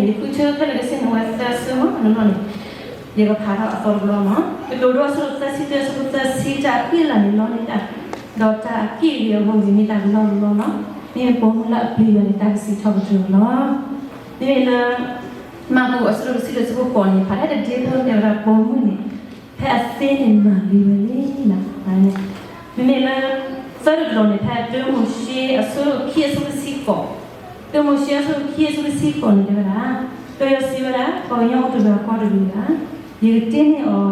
ယဃုထၢခဲလၢာ်ကစ့ၢ်န့ၣ် အဝဲသၢဆၢမး နီၢ်နီၢ်န့ၣ် ယကဖးထီၣ်အသီတဘျီမး. ကတိၤဒိ အဆၢဒိၣ်သၢဆံတၢ အဆၢဖိသၢဆံတၢ အဃံအလၤန့ၣ် လီန့ၢ်တၢ်, ဒီးတၢ်အက့ၢ်အဂီၤအဂီၢ်န့ၣ် မ့ၢ်တၢ်ကလီကလီလီၤ. မ့မ့ၢ်ပိာ်မုၣ်လၢအပျံၤယွၤန့ၣ် တၢ်ကစံးထီၣ်ပတြၢၤလီၤ. မ့မ့ၢ်လၢ မၢ်ကူး အဆၢဒိၣ်တဆံလွံၢ် အဆၢဖိဃိးန့ၣ် ဖးတၢ်တဒ့ဖိ တဲဝဲဒၣ်ပိာ်မုၣ်န့ၣ် ဖဲအသ့န့ၣ်မၤလံဝဲလံ. မ့မ့ၢ်လၢ သၢတကတီၢ်န့ၣ် ဖဲတၢမိၤၡ့ အဆၢဒိၣ်ခံ အဆၢဖိတဆံဃိး, တၢမိၤၡ့ အဆၢဒိၣ်ခံ အဆၢဖိတဆံဃိးန့ၣ် တဲဝဲဒၣ်, ဒီးယွၤစံးဝဲဒၣ်, ပှၤကညီအိၣ်တဂၤဃီတဂ့ၤဘၣ်, ယကတ့န့ၢ်အီၤ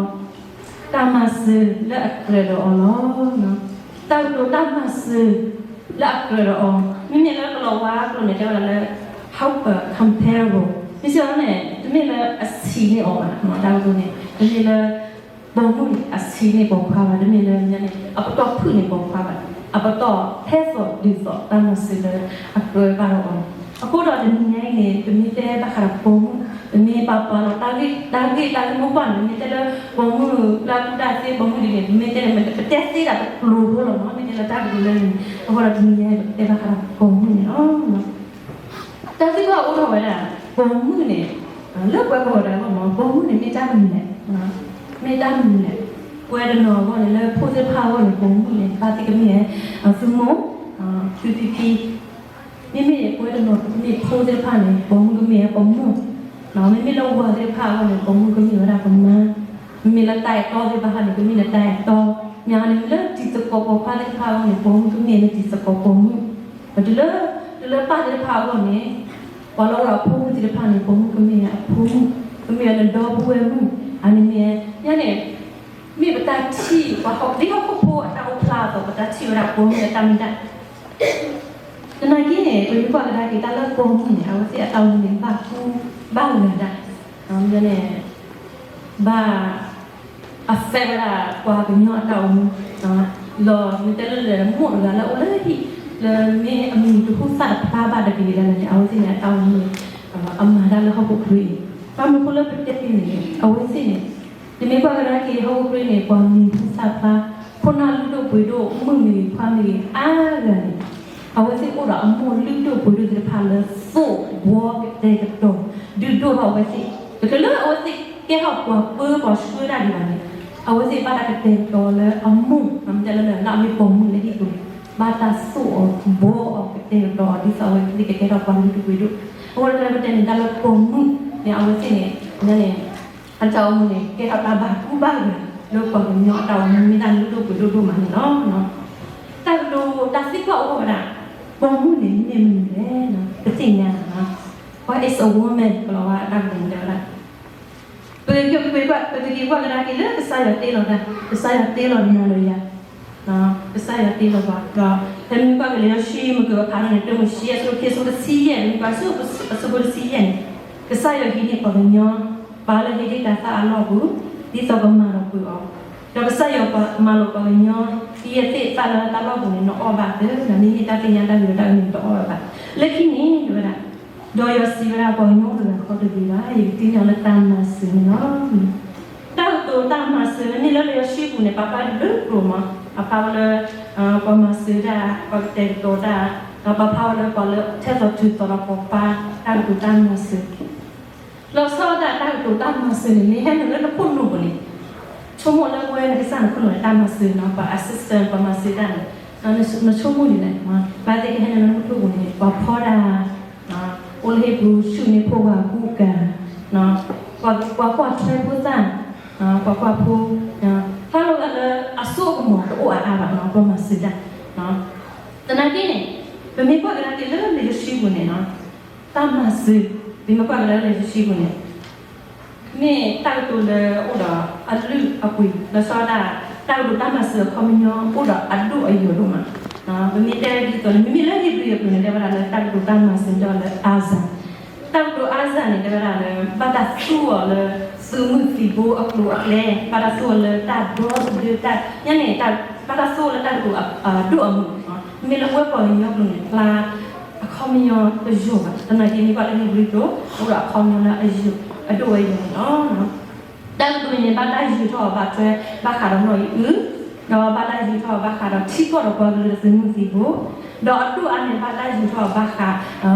တၢ်မၤစၢၤလၢအကြၢးဒီးအီၤလီၤ. တၢ်ကတိၤတၢ်မၤစၢၤ လၢအကြၢးဒီးအီၤ, မ့မ့ၢ်လၢကလီၤဝါကျိာ်န့ၣ် တဲဝဲဒၣ်လၢ helper, comparable, မ့ၢ်စ့ၢ်ကီးန့ၣ် တမ့ၢ်လၢအဆံးန့ၢ်အီၤဘၣ်. တၢ်ကတိၤန့ၣ် တမ့ၢ်လၢ ပိာ်မုၣ်န့ၣ် အဆံးန့ၢ်ပိာ်ခွါဘၣ်, တမ့ၢ်လၢညါန့ၣ် အပတီၢ်ဖုၣ်န့ၢ်ပိာ်ခွါဘၣ်, အပတီၢ်ထဲသိးဒုးသိးတၢ်မၤစၢၤလၢအကြၢးဘၣ်ဒီးအီၤ. အဃိဒီးတနံၤညါအံၤန့ၣ် ပမ့ၢ်တဲဘၣ်ဃးဒီးပိာ်မုၣ်, ပမ့ၢ်ပာ်ပှၤလီၤ တၢ်ဂ့ၢ်တၢ်ဂ့ၢ်မိၢ်ပှၢ်န့ၣ် မ့ၢ်တဲလၢပိာ်မုၣ်လၢအကူၣ်တၢ်သ့ ပိာ်မုၣ်ဒ်န့ၣ် ပမ့ၢ်တဲန့ၣ် ပတဲသ့ဒၣ်တကျိၤဖိလီၤမး, မ့ၢ်တဲလၢတၢ်ကတိၤလၢန့ၣ်, အဃိဒီးတနံၤညါအံၤ ပကတဲဘၣ်ဃးဒီးပိာ်မုၣ်န့ၣ်လီၤ. တၢ်သံကွၢ်အိၣ်ထီၣ်ဝဲဒၣ် ပိာ်မုၣ်န့ၣ် လၢပှၤကိးဂၤဒဲးအဂီၢ်မး ပိာ်မုၣ်န့ၣ်မ့ၢ်တၢ်မနုၤလဲၣ်, မ့ၢ်တၢ်မနုၤလဲၣ်. ပဝဲတနီၤအဂီၢ်န့ၣ် လၢဖိသ့ၣ်တဖၣ်အဂီၢ်န့ၣ် ပိာ်မုၣ်န့ၣ် ဘၣ်သ့ၣ်ကမ့ၢ်ဝဲ သုမိၢ်, သုဖံဖံ, မ့မ့ၢ်ပဝဲတနီၤမ့ၢ်ဖိသ့ၣ်တဖၣ်န့ၣ် ပိာ်မုၣ်ကမ့ၢ်ဝဲပမိၢ်, မ့မ့ၢ်လၢဝၤသ့ၣ်တဖၣ်အဂီၢ်န့ၣ် ပိာ်မုၣ်ကမ့ၢ်ဝဲဒၣ်ပမါ, မ့မ့ၢ်လၢတၢ်အဲၣ်တီသ့ၣ်တဖၣ်န့ၣ် ကမ့ၢ်လၢတၢ်အဲၣ်တီ, မ့ၢ်န့ၣ် လၢတံၤသကိးပိာ်ခွါသ့ၣ်တဖၣ်အဂီၢ်န့ၣ် ပိာ်မုၣ်ကမ့ၢ်လၢတံၤသကိးပိာ်မုၣ်, တုၤလၢ တုၤလၢပၢ်သ့ၣ်တဖၣ်အဂီၢ်န့ၣ် ပှၤလၢအိၣ်ဒီးအဖိမုၣ်သ့ၣ်တဖၣ်န့ၣ် ပိာ်မုၣ်ကမ့ၢ်အဖိမုၣ်, ကမ့ၢ်အနဒီပုၢ်ဝဲၢ်မုၣ်, အန့ၣ်မ့ၢ် ညါန့ၣ် မ့ၢ်ပတၢ်ထံၣ် ပှၤဟီၣ်ဒ်ဟီၣ်ခိၣ်ဖိအတၢ်အိၣ်ဖျါအသိး ပတၢ်ထံၣ်ဝဲဒၣ်ပိာ်မုၣ်အတၢ်မ့ၢ်တၢ် သနာ်က့န့ၣ် ပမ့ၢ်ကွၢ်ကဒါက့ၤတၢ်လၢပိာ်မုၣ်န့ၣ် အဝဲသ့ၣ်အတၢ်အိၣ်မူန့ၣ် ဘၣ်ကူဘၣ်ဂာ်ဒၣ်, န့ၣ် ဘၣ် affect ဝဲဒၣ်ပှၤကညီအတၢ်အိၣ်မူ, လီၤမ့ၢ်တဲလၢလဲၤမိၣ်တဂၤလၢအိၣ်လၢဟံၣ် လၢမ့ၢ်အမံၤတဟူသၣ်တဖျါဘၣ်တဂ့ၤဒၣ်လဲာ်န့ၣ် အဝဲသ့ၣ်န့ၣ် အတၢ်အိၣ်မူန့ၣ် အမၤတၢ်လၢဟီၣ်ခိၣ်ချၢအံၤ, ဘၣ်မနုၤဃိလၢပတဲန့ၣ် အဝဲသ့ၣ်န့ၣ် နမ့ၢ်ကွၢ်ကဒါက့ၤဟီၣ်ခိၣ်ချၢန့ၣ် ပှၤမံၤဟူသၣ်ဖျါ, ခိၣ်နၢ်လုၢ်ဒိၣ်ပှ့ၤဒိၣ် မုၣ်မ့ၢ်ဂ့ၤ ခွါမ့ၢ်ဂ့ၤ အါဂၤန့ၣ် အဝဲသ့ၣ်အိၣ်ဒီးအမိၢ်လုၢ်ဒိၣ်ပှ့ၤဒိၣ်သ့ၣ်တဖၣ်လၢ သိၣ်ဘှီ ကတဲာ်ကတီၤ ဒုးဒိၣ်ထီၣ်အဝဲသ့ၣ်, တချုးလၢအဝဲသ့ၣ်ကဲထီၣ်ပှၤပၢပှၤဆှၢတၢ်ဒံးဘၣ်န့ၣ် အဝဲသ့ၣ်ဘၣ်တၢ်ကတဲာ်ကတီၤလၢအမိၢ်, မ့ၢ်တဲလၢလၢအမ့ၢ်ပိာ်မုၣ်လၢဟံၣ်ပူၤန့ၣ် ဘၣ်တၢ်သိၣ်အီၤဘှီအီၤကတဲာ်ကတီၤအီၤ ဒ်သိးအဝဲသ့ၣ်ကကဲထီၣ်ပှၤလုၢ်ဒိၣ်ပှ့ၤဒိၣ်, အဃိတၢ်လၢပတဲန့ၣ် တၢ်လၢပိာ်မုၣ်န့ၣ် အဝဲသ့ၣ်န့ၣ် န့ၣ် အတၢ်အိၣ်မူန့ၣ် ကဲထီၣ်တၢ်ဘၣ်ကူဘၣ်ဂာ်လၢပှၤကညီအတၢ်အိၣ်မူ မ့ၢ်တၢ်လုၢ်ဒိၣ်ပှ့ၤဒိၣ်ဒိၣ်မးန့ၣ်လီၤ. တၢ်ကတိၤတၢ်သံကွၢ်အိၣ်ထီၣ်ဝဲဒၣ် ပိာ်မုၣ်န့ၣ်မ့ၢ်မနုၤလဲၣ်, ပသ့ၣ်ညါ What is a woman ကလီၤဝါအတၢ်ကတိၤန့ၣ်တဲဝဲဒၣ် ပကက့ၤကွၢ်ကဒါက့ၤလၢကစၢ်ယွၤတ့လီၤတၢ်, ကစၢ်ယွၤတ့လီၤနၤဒီးယၤ, ကစၢ်ယွၤတ့လီၤပှၤ, ဒီးဖဲမ့ၢ်ကွၢ်က့ၤလံာ်စီဆှံ မ့ၢ်ကဖးထီၣ်န့ၣ် တၢမိၤၡ့ အဆၢဒိၣ်ခံ အဆၢဖိတဆံယဲၢ်, မ့ၢ်ကွၢ်အဆၢဖိတဆံယဲၢ်န့ၣ်, ကစၢ်ယွၤဟံးန့ၢ်ပှၤကညီ ပာ်လၢဟ့ဒ့ၣ်ကၤသၣ်အလီၢ်ပူၤ, ဒ်သိးကမၤလီၤကွံာ်အီၤ, ဒီးကစၢ်ယွၤမၤလိာ်ပှၤကညီ ကယဲၢ်သ့ၣ်သၣ်လၢတၢ်လီၢ်ပူၤန့ၣ် နအီၣ်ဘၣ်သၢ, ဒီးမ့မ့ၢ်တၢ်သ့ၣ်ညါတၢ်ဂ့ၤဒီးတၢ်အၢန့ၣ် တအီၣ်ဘၣ်ဘၣ်. လၢခံန့ၣ် တဲဝဲဒၣ် ဒီးယွၤစံးဝဲဒၣ်ပှၤကညီအိၣ်တဂၤဃီတဂ့ၤဘၣ်, ယကတ့န့ၢ်အီၤလၢတၢ်မၤစၢၤန့ၣ်လီၤ. တၢ်ကတိၤတၢ်မၤစၢၤန့ၣ် မ့ၢ်လၢလံာ်စီဆှံပူၤန့ၣ် ပာ်ဖျါဒၢကျိၤမး, ပာ်ဖျါဝဲလၢ ပှၤမၤစၢၤတၢ်, ပှၤကတဲာ်ကတီၤတၢ်, ဒီးပာ်ဖျါဝဲလၢပှၤလၢထဲသိးတုၤသိးဒီးပိာ်ခွါ တၢ်ကတိၤတၢ်မၤစၢၤ လီၤဆီဒၣ်တၢ်ကတိၤတၢ်မၤစၢၤန့ၣ် မ့ၢ်ဟဲနုာ်လၢနခိၣ်နူာ်ပူၤန့ၣ်, ဆိကမိၣ်လၢပဝဲနကစၢ်နခိၣ်နူာ်န့ၣ် တၢ်မၤစၢၤန့ၣ် ပှၤ assistant ပှၤမၤစၢၤတၢ်န့ၣ်, နဆိကမိၣ်ဒ်လဲၣ်, ဘၣ်သ့ၣ်ကဟဲနုာ်လၢနခိၣ်နူာ်ပူၤန့ၣ် ပှၤဖီတၢ်, အိၣ်လၢဟံၣ်ပူၤ ဆူၣ်န့ၢ်ဖိဝၤကူကၤ, ပှၤကွၢ်ထွဲဖိသၣ်, ပှၤကွၢ်ဖိ, ဖျါလီၤဂာ်လၢအစိအကမီၤတအိၣ်အါအါဘၣ် ပှၤမၤစၢၤတၢ်, သနာ်က့န့ၣ် ပမ့ၢ်ကွၢ်ကဒါက့ၤလၢလံာ်စီဆှံပူၤန့ၣ် တၢ်မၤစၢၤ, ပမ့ၢ်ကွၢ်ကဒါလၢလံာ်စီဆှံပူၤန့ၣ် မ့ၢ်တၢ်ကတိၤလၢအိၣ်ဒီးအလုၢ်အပှ့ၤ, လီၤဆီဒၣ် တၢ်ကတိၤတၢ်မၤစၢၤအခီပညီ အိၣ်ဒီးအဒိၣ်အယိာ်ဒိၣ်မး, ပမ့ၢ်တဲဒ်သိးန့ၣ် မ့မ့ၢ်လၢဧ့ၤဘြံၤအပူၤန့ၣ် တဲဝဲဒၣ်လၢတၢ်ကတိၤတၢ်မၤစၢၤန့ၣ် တဲဝဲလၢ အၤစၢ်, တၢ်ကတိၤအၤစၢ်န့ၣ် တဲဝဲဒၣ်လၢ ဘၣ်တၢ်သူအီၤလၢ သုးမုၢ်သံၣ်ဘိအကျိၤအကျဲ, ဘၣ်တၢ်သူအီၤလၢတၢ်ဒီသဒၢတၢ်, ညါန့ၣ် ဘၣ်တၢ်သူအီၤလၢတၢ်ကတိၤအဒိၣ်အမုၢ်, မ့ၢ်လၢပဝဲပှၤကညီကျိာ်န့ၣ် ဖျါအခီပညီတယိာ်ဘၣ်, သနာ်က့မ့ၢ်ကွၢ်လၢဧ့ၤဘြံၤကျိာ် အိၣ်ဒီးအခီပညီလၢအယိာ်, အဒိၣ်ဝဲယိာ်န့ၣ်လီၤ. တၢ်ကတိၤန့ၣ် ဘၣ်တၢ်ယုာ်ထီၣ်အီၤဘၣ်ထွဲ ဘၣ်ဃးဒီးနီၢ်အံၤအု, ဒီးဘၣ်တၢ်ယုာ်ထီၣ်အီၤဘၣ်ဃးဒီးထံကီၢ်ဒီးပှၤကလုာ်ဒီးသုးမုၢ်သံၣ်ဘိ, ဒီးအဒိၣ်အါန့ၣ် ဘၣ်တၢ်ယူာ်ထီၣ်ဘၣ်ဃး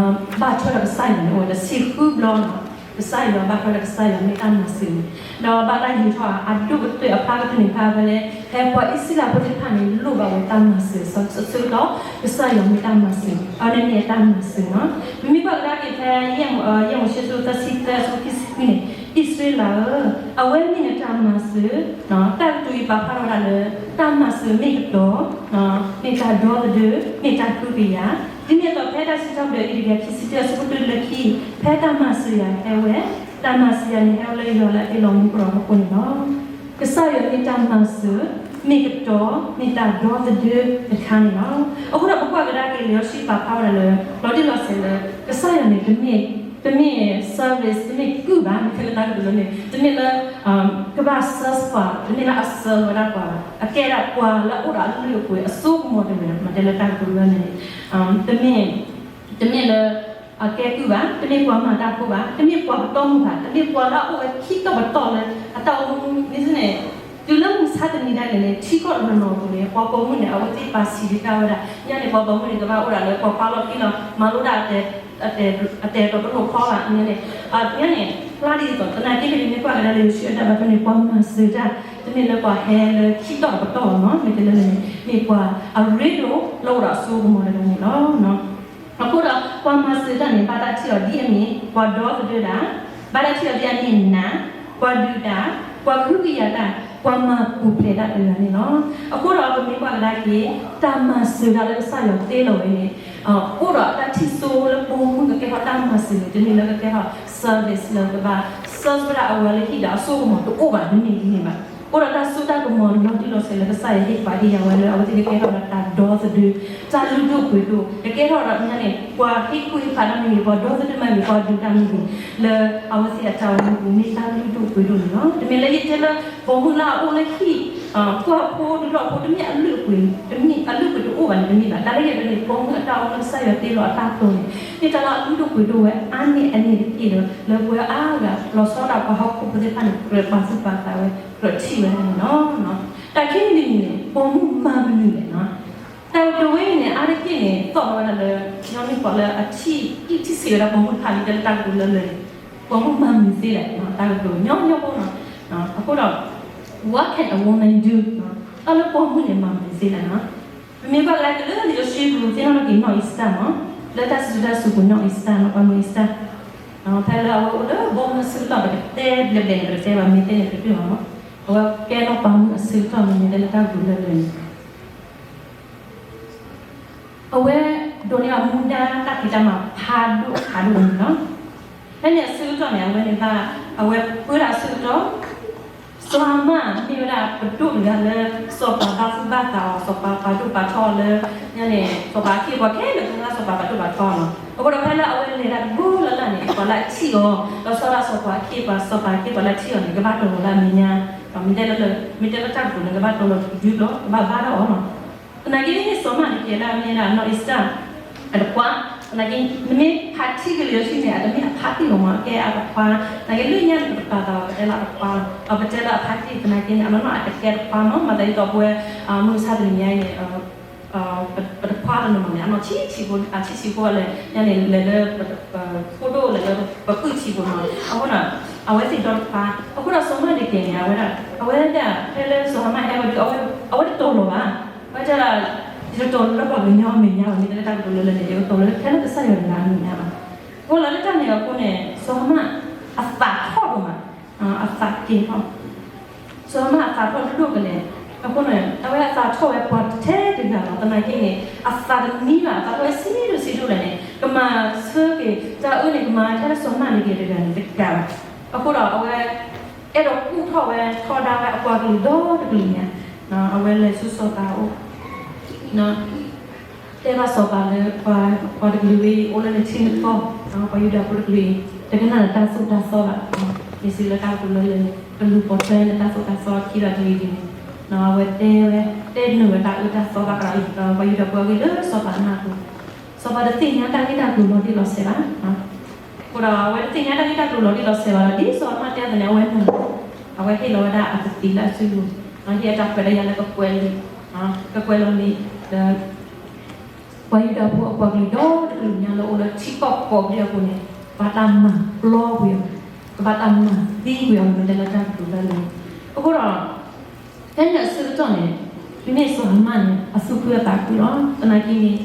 ဘၣ်ထွဲဒီးကစၢ်ယွၤန့ၣ် အိၣ်ဝဲတဆံဃုဘျီနီၤ. ကစၢ်ယွၤ ဘၣ်ထွဲဒီးကစၢ်ယွၤမ့ၢ်တၢ်မၤစၢၤန့ၣ် ဒီးဘၣ်တၢ်ယူာ်ထီၣ် အဒိၣ်ကတၢၢ်အဖျါကတၢၢ်န့ၣ် ဖဲဖဲလၢ ဖဲပှၤအံၣ်စရ့လးဖိသ့ၣ်တဖၣ်န့ၣ် လိၣ်ဘၣ်ဝဲတၢ်မၤစၢၤ ဆၢကတီၢ် ကစၢ်ယွၤမ့ၢ်တၢ်မၤစၢၤ အဝဲန့ၣ်မ့ၢ်အတၢ်မၤစၢၤနီၤ. ပမ့ၢ်ကွၢ်ကဒါက့ၤဖဲ ယဲၢ်မိၤၡ့သၢဆံသၢ အဆၢဖိခံဆံခွံန့ၣ် အံၣ်စရ့လးဧၢ, အဝဲမ့ၢ်နတၢ်မၤစၢၤ, တၢ်ကတိၤအံၤပာ်ဖျါထီၣ်ဝဲဒၣ်လၢ တၢ်မၤစၢၤမ့ၢ်ကတီၤ, မ့ၢ်တၢ်ဒီသဒၢ, မ့ၢ်တၢ်ကဟုကယာ်, ဒ်န့ၣ်အသိးဖဲတၢ်စံးထီၣ်ပတြၢၤအံၤတကယၤခံဆံတၢ အဆၢဖိတၢတုၤလၢခံ, ဖဲတၢ်မၤစၢၤယၤဟဲဝဲ, တၢ်မၤစၢၤယၤန့ၣ်ဟဲဝဲလၢယွၤလၢအတ့လီၤမူကီၢ်ဒီးအဃိန့ၣ်လီၤ. ကစၢ်ယွၤမ့ၢ်တၢ်မၤစၢၤ, မ့ၢ်ကတီၤ, မ့ၢ်တၢ်ဒီသဒၢတခါန့ၣ်လီၤ. အဃိဒီးပကွၢ်ကဒါက့ၤလံာ်စီဆှံပာ်ဖျါဝဲဒၣ်လၢ လီၤတံၢ်လီၤဆဲးလၢ ကစၢ်ယွၤန့ၣ် တမ့ၢ် တမ့ၢ် service တမ့ၢ်ကုၢ်ဘၣ် မ့ၢ်တဲလၢတၢ်ကတိၤလၢန့ၣ် တမ့ၢ်လၢ ကဘၣ် serve ပှၤ တမ့ၢ်လၢအ serve ဝဲဒၣ်ပှၤဘၣ်, အကဲဒၣ်ပှၤလၢအအိၣ်ဒီးအလုၢ်အပှ့ၤအစိကမီၤတဂၤ မ့ၢ်တဲလၢတၢ်ကတိၤလၢန့ၣ် တမ့ၢ် တမ့ၢ်လၢ အကဲကုၢ်ဘၣ်, တမ့ၢ်ပှၤမၤတၢ်ဖိဘၣ်, တမ့ၢ်ပှၤပတီၢ်မုၢ်ဘၣ်, တမ့ၢ်ပှၤလၢအအိၣ်ဝဲခံတီၤပတီၢ်လၢ အတၢ်အိၣ်မူမ့ၢ်န့ၣ် တုၤလၢမုၢ်ဆါတနံၤဒၣ်လဲာ်န့ၣ် ထံကီၢ်တနီၤနီၤအပူၤန့ၣ် ပှၤပိာ်မုၣ်န့ၣ် အဝဲသ့ၣ်ပာ်ဆံးတၢ်ဝဲဒၣ် ညါန့ၣ် ပှၤပိာ်မုၣ်န့ၣ် ကဘၣ်အိၣ်ဒၣ်လၢပှၤဖးလီၢ်ခံလီၤ မၤလိဒၣ် အတဲာ်တီၤတလိၣ်ဖီဘၣ် ညါန့ၣ် ညါန့ၣ် ဖျါဒ်သိး သနာ်က့န့ၣ် မ့ၢ်ကွၢ်ကဒါလၢယိၤၡူအတၢ်ဘါထုန့ၣ် ပှၤမၤစၢၤတၢ် တမ့ၢ်လၢပှၤဟဲလၢခံတီၤပတီၢ်ဘၣ်မး မ့ၢ်တဲလၢန့ၣ် မ့ၢ်ပှၤအရ့ဒိၣ်လၢအိၣ်ဒီးအစိကမီၤတဂၤန့ၣ်လီၤ. အဃိဒီး ပှၤမၤစၢၤတၢ်န့ၣ် ဘၣ်တၢ်ထံၣ်အီၤဒ်အမ့ၢ် ပှၤဒီသဒၢတၢ်, ဘၣ်တၢ်ထံၣ်အီၤဒ်အမ့ၢ်နး, ပှၤဒုးတၢ်, ပှၤကဟုကယာ်တၢ်, ပှၤမၤပူၤဖျဲးတၢ်တဂၤန့ၣ်လီၤ. အဃိဒီးပမ့ၢ်ကွၢ်ကဒါက့ၤ တၢ်မၤစၢၤတၢ်လၢကစၢ်ယွၤတ့လီၤဝဲန့ၣ် အိၣ်ဒီးတၢ်ထံၣ်စိလၢပိာ်မုၣ်ကကဲထီၣ်တၢ်မၤစၢၤန့ၣ် တမ့ၢ်လၢကကဲထီၣ် service လၢကဘၣ် serve ဝဲဒၣ်အဝဲလၢဟံၣ်ဒီးအစိကမီၤတအိၣ်ဘၣ် တမ့ၢ်ဒ်န့ၣ်ဘၣ်. အိၣ်ဒီးတၢ်စိတၢ်ကမီၤလီၤတံၢ်လီၤဆဲးလၢကစၢ်ယွၤဟ့ၣ်ပှၤဟ့ၣ်ယၤဝဲလၢအဝဲသ့ၣ်ကကဲထီၣ်ဝဲဒၣ်တၢ်ဒီသဒၢ တၢ်လုၢ်ဒိၣ်ပှ့ၤဒိၣ် ကကဲထီၣ်ဒီးညါန့ၣ် ပှၤဟ့ၣ်ကူၣ်ဟ့ၣ်ဖးတၢ်မ့ၢ်ဂ့ၤ ပှၤဒီသဒၢမ့ၢ်ဂ့ၤ ပှၤဒုးတၢ်မ့ၢ်ဂ့ၤ လၢအဝဲသ့ၣ်အတၢ်အိၣ်မူပူၤမ့ၢ်တၢ်လုၢ်ဒိၣ်ပှ့ၤဒိၣ်န့ၣ်လီၤ. တမ့ၢ်လၢယတဲလၢပိာ်မုၣ်လၢအအိၣ်လၢဟံၣ် ကွၢ်ဖိဒုးထီၣ်ဖိ တမ့ၢ်အလုၢ်အပှ့ၤ တမ့ၢ်အလုၢ်အပှ့ၤတအိၣ်ဘၣ်န့ၣ် တမ့ၢ်ဘၣ်. တၢ်လၢယဲဒၣ်န့ၣ် ပိာ်မုၣ်အတၢ်အိၣ်လၢကစၢ်ယွၤတ့လီၤအတၢ်တိာ်န့ၣ် မ့ၢ်တၢ်လၢအလုၢ်ဒိၣ်ပှ့ၤဒိၣ်ဝဲအါန့ၢ်အန့ၣ်တက့ၢ်ဒီး လၢပဝဲအါဂၤလီၤဆီဒၣ်ပှၤဟီၣ်ခိၣ်ဖိသ့ၣ်တဖၣ်န့ၣ် ကြၢးပာ်သူၣ်ပာ်သးဝဲ ကြၢးထံၣ်ဝဲဒၣ်န့ၣ်လီၤ. တၢ်ခံမံၤတမံၤန့ၣ် ပိာ်မုၣ်မၤမနုၤလဲၣ်နီၤ တၢ်ကတိၤဝဲအံၤန့ၣ် အါတက့ၢ်န့ၣ် သီၣ်လီၤဝဲဒၣ်လၢ ညီနုၢ်ပှၤလၢအထံၣ်အံၣ်ထံၣ်ဆံးဝဲဒၣ်ပိာ်မုၣ်တဖၣ်န့ၣ် တဲလၢတၢ်ကတိၤလၢလၢန့ၣ် ပိာ်မုၣ်မၤမနုၤသ့လဲၣ် တၢ်ကတိၤညီညီဖိနီၤ. အဃိဒီး what can a woman do တၢ်လၢပိာ်မုၣ်န့ၣ် မၤမနုၤသ့လဲၣ်နီၤ. ပမ့ၢ်ကွၢ်ကဒါက့ၤလၢလံာ်စီဆှံပူၤ သ့ၣ်နီၣ်ထီၣ်က့ၤနီၢ်အ့ၤစတၢၢ်နီၤ လၢတၢ်စံၣ်စိၤတၢ်စံၣ်ပူၤ နီၢ်အ့ၤစတၢၢ်နီၤ ပှၤမုၣ်အ့ၤစတၢၢ် ဖဲလၢအဝဲအိၣ်လၢပိာ်မုၣ်အဆၢကတီၢ် ပကတဲဘျဲးဘျဲးန့ၣ် ပတတဲဘၣ် မ့ၢ်သ့န့ၣ် ပတတဲဘၣ်မး အဝဲကဲထီၣ်ပှၤမုၣ်အဆၢကတီၢ်မ့ၢ်န့ၣ် တဲလၢတၢ်ကတိၤလၢလၢန့ၣ် အဝဲဒိးန့ၢ်ဘၣ်မူဒါတၢ်ဖံးတၢ်မၤဖးဒိၣ်ဖးဒိၣ်န့ၣ်လီၤ. ဖဲန့ၣ်အဆၢကတီၢ်န့ၣ် အဝဲန့ၣ်ဘၣ် အဝဲပၢဒၣ်အဆၢကတီၢ် စီၤဟၤမၣ်မ့ၢ်ဝဲဒၣ်ပဒိၣ်တဂၤလၢ စီၤပၤဘၣ်သူၣ်ဘၣ်သးအီၤ စီၤပၤပာ်ဒိၣ်ပာ်ထီအီၤလၢ ညါန့ၣ် စီၤပၤအခ့အပှၤခဲလၢာ် ပှၤစီၤပၤပာ်ဒိၣ်ပာ်ထီအီၤလီၤ. အဃိဒီးဖဲလၢအဝဲလဲၤတၢ်တဘိလၢ်လၢ်န့ၣ် ပှၤလၢအထံၣ်အီၤ လီၤဆီဒၣ်စီၤပၤအခ့အပှၤ စီၤပၤအခ့အပှၤလၢအထံၣ်အီၤန့ၣ် ကဘၣ်တီၤလီၤလၢအမဲာ်ညါ မ့ၢ်တဲလၢ မ့ၢ်တဲလၢတၢ်ကတိၤန့ၣ် ကဘၣ်တီၤလီၤတဒုလီၤ ကဘၣ်ဘါထီၣ်အီၤလီၤ. သနာ်က့န့ၣ် စီၤဟၤမၣ်န့ၣ်ကဲဒၣ်မ့ၢ်ဒၣ်နီၢ်အ့ၤစတၢၢ် အတခွါ သနာ်က့ နမ့ၢ်ဖးထံက့ၤလံာ်စီဆှံန့ၣ် အတမ့ၢ်အဖါတံၢ်လီၤမး အကဲအတခွါ သနာ်က့လၢညါန့ၣ် ပတပာ်သးဘၣ် ပတဲလၢအတခွါလီၤ ပတဲလၢအဖါတံၢ် သနာ်က့န့ၣ် အနီၢ်နီၢ်အတကဲတခွါမး မၤသးဒ်သိးပဝဲ မုၢ်မဆါတနံၤညါအံၤန့ၣ် ပတခွါတနီၤနီၤန့ၣ် အနီၢ်ဆံးဆံးဖိ အဆံးဆံးဖိလဲၣ် ညါန့ၣ် လဲၤလၢ ဖိဒိၣ်လဲၤလၢပကုၢ်ဆံးဖိနီၤ အဃိန့ၣ် အဝဲသ့ၣ်ဒီတခွါ အဃိဒီးစီၤမၣ်ဒံးကဲန့ၣ် အဝဲဒၣ် အဝဲဒၣ် ဖဲလၢစီၤဟၤမၣ်ဟဲဝဲဒီး အဝဲတတီၤလီၤဘၣ် အဝဲတဲဒၣ် ယတတီၤလၢပှၤကညီအမဲာ်ညါဘၣ် မ့ၢ်တဲလၢတၢ်ကတိၤလၢလၢန့ၣ် ယကတီၤလၢဖဲလၢကစၢ်ယွၤတဂၤအမဲာ်ညါဘၣ် အဃိလီၤလၢတၢ်န့ၣ်အဃိန့ၣ် စီၤဟၤမၣ် အသးထီၣ်ဒိၣ်မး အသးက့ၤထီၣ် စီၤဟၤမၣ်အသးထီၣ်ဒိၣ်ဒိၣ်ကလဲာ် အဃိန့ၣ် အဝဲအသးထီၣ်ဝဲပှၤထဲတဂၤလီၤ သနာ်က့န့ၣ် အသးတမံဘၣ် အသးထီၣ်ဝဲဆံးဒိၣ်ဆံးဒိၣ်လဲၣ်န့ၣ် ကမၤဆၢက့ၤ တၢ်အၢန့ၣ် ကမၤထဲလၢစီၤမၣ်ဒံးကဲတဂၤန့ၣ် တကးဘၣ် အဃိဒီးအဝဲ အဲၣ်ဒိးကူၣ်ထီၣ်ဝဲထီဒါဝဲအပှၤကလုာ်ဒီတကလုာ်ညါ အဝဲလဲၤဆူစီၤပၤအအိၣ် တဲဘၣ်စီၤပၤလၢ ပှၤတကလုာ်ဝဲအံၤ အိၣ်လၢနထံနကီၢ် ပှၤယူဒၤဖိတကလုာ်အံၤ တကနၣ်နတၢ်သိၣ်တၢ်သီဘၣ် မ့ၢ်စံးလၢတၢ်ကတိၤလၢလၢန့ၣ် ကလူၤပိာ်ထွဲနတၢ်သိၣ်တၢ်သီခံဘၣ်တဂ့ၤတဂ့ၤန့ၣ် အဝဲတဲဝဲ တဲနုာ်ဝဲတၢ်အၢတၢ်သီဘၣ်ဃးဒီး ပှၤယူဒၤဖိအဂ့ၢ်လၢစီၤပၤအနၢ်ပူၤ စီၤပၤတသ့ၣ်ညါတၢ်ဂ့ၢ်တၢ်ကျိၤလီၤတံၢ်လီၤဆဲးဘၣ် အဃိဒီးအဝဲတသ့ၣ်ညါတၢ်ဂ့ၢ်တၢ်ကျိၤလီၤတံၢ်လီၤဆဲးဘၣ်ဒီး ဒ်စီၤဟၤမၣ်တဲအသိးန့ၣ် အဝဲနုာ်လီၤ အဝဲဟ့ၣ်လီၤဝဲဒၣ်အကသံၣ်လၢအစုပူၤ ဟ့ၣ်အတၢ်ခွဲးတၢ်ယာ်လၢကကွဲးလံာ် ကကွဲးလီၤလံာ်လၢ ပှၤယူဒၤဖိအပှၤကလုာ်ဒီတကလုာ်ညါလၢအိၣ်လၢထံကီၢ်ကိးဘ့ၣ်အပူၤန့ၣ် ဘၣ်တၢ်မၤပျီကွံာ်အီၤ, ကဘၣ်တၢ်မၤသံကွံာ်အီၤ မ့ၢ်တဲလၢတၢ်ကတိၤလၢလၢ်. အဃိဒီး ဖဲန့ၣ်အဆၢကတီၢ်န့ၣ် မ့မ့ၢ်စီၤဟၤမၣ်န့ၣ် အသူၣ်ခုအသးခုလီၤ. သနာ်က့န့ၣ်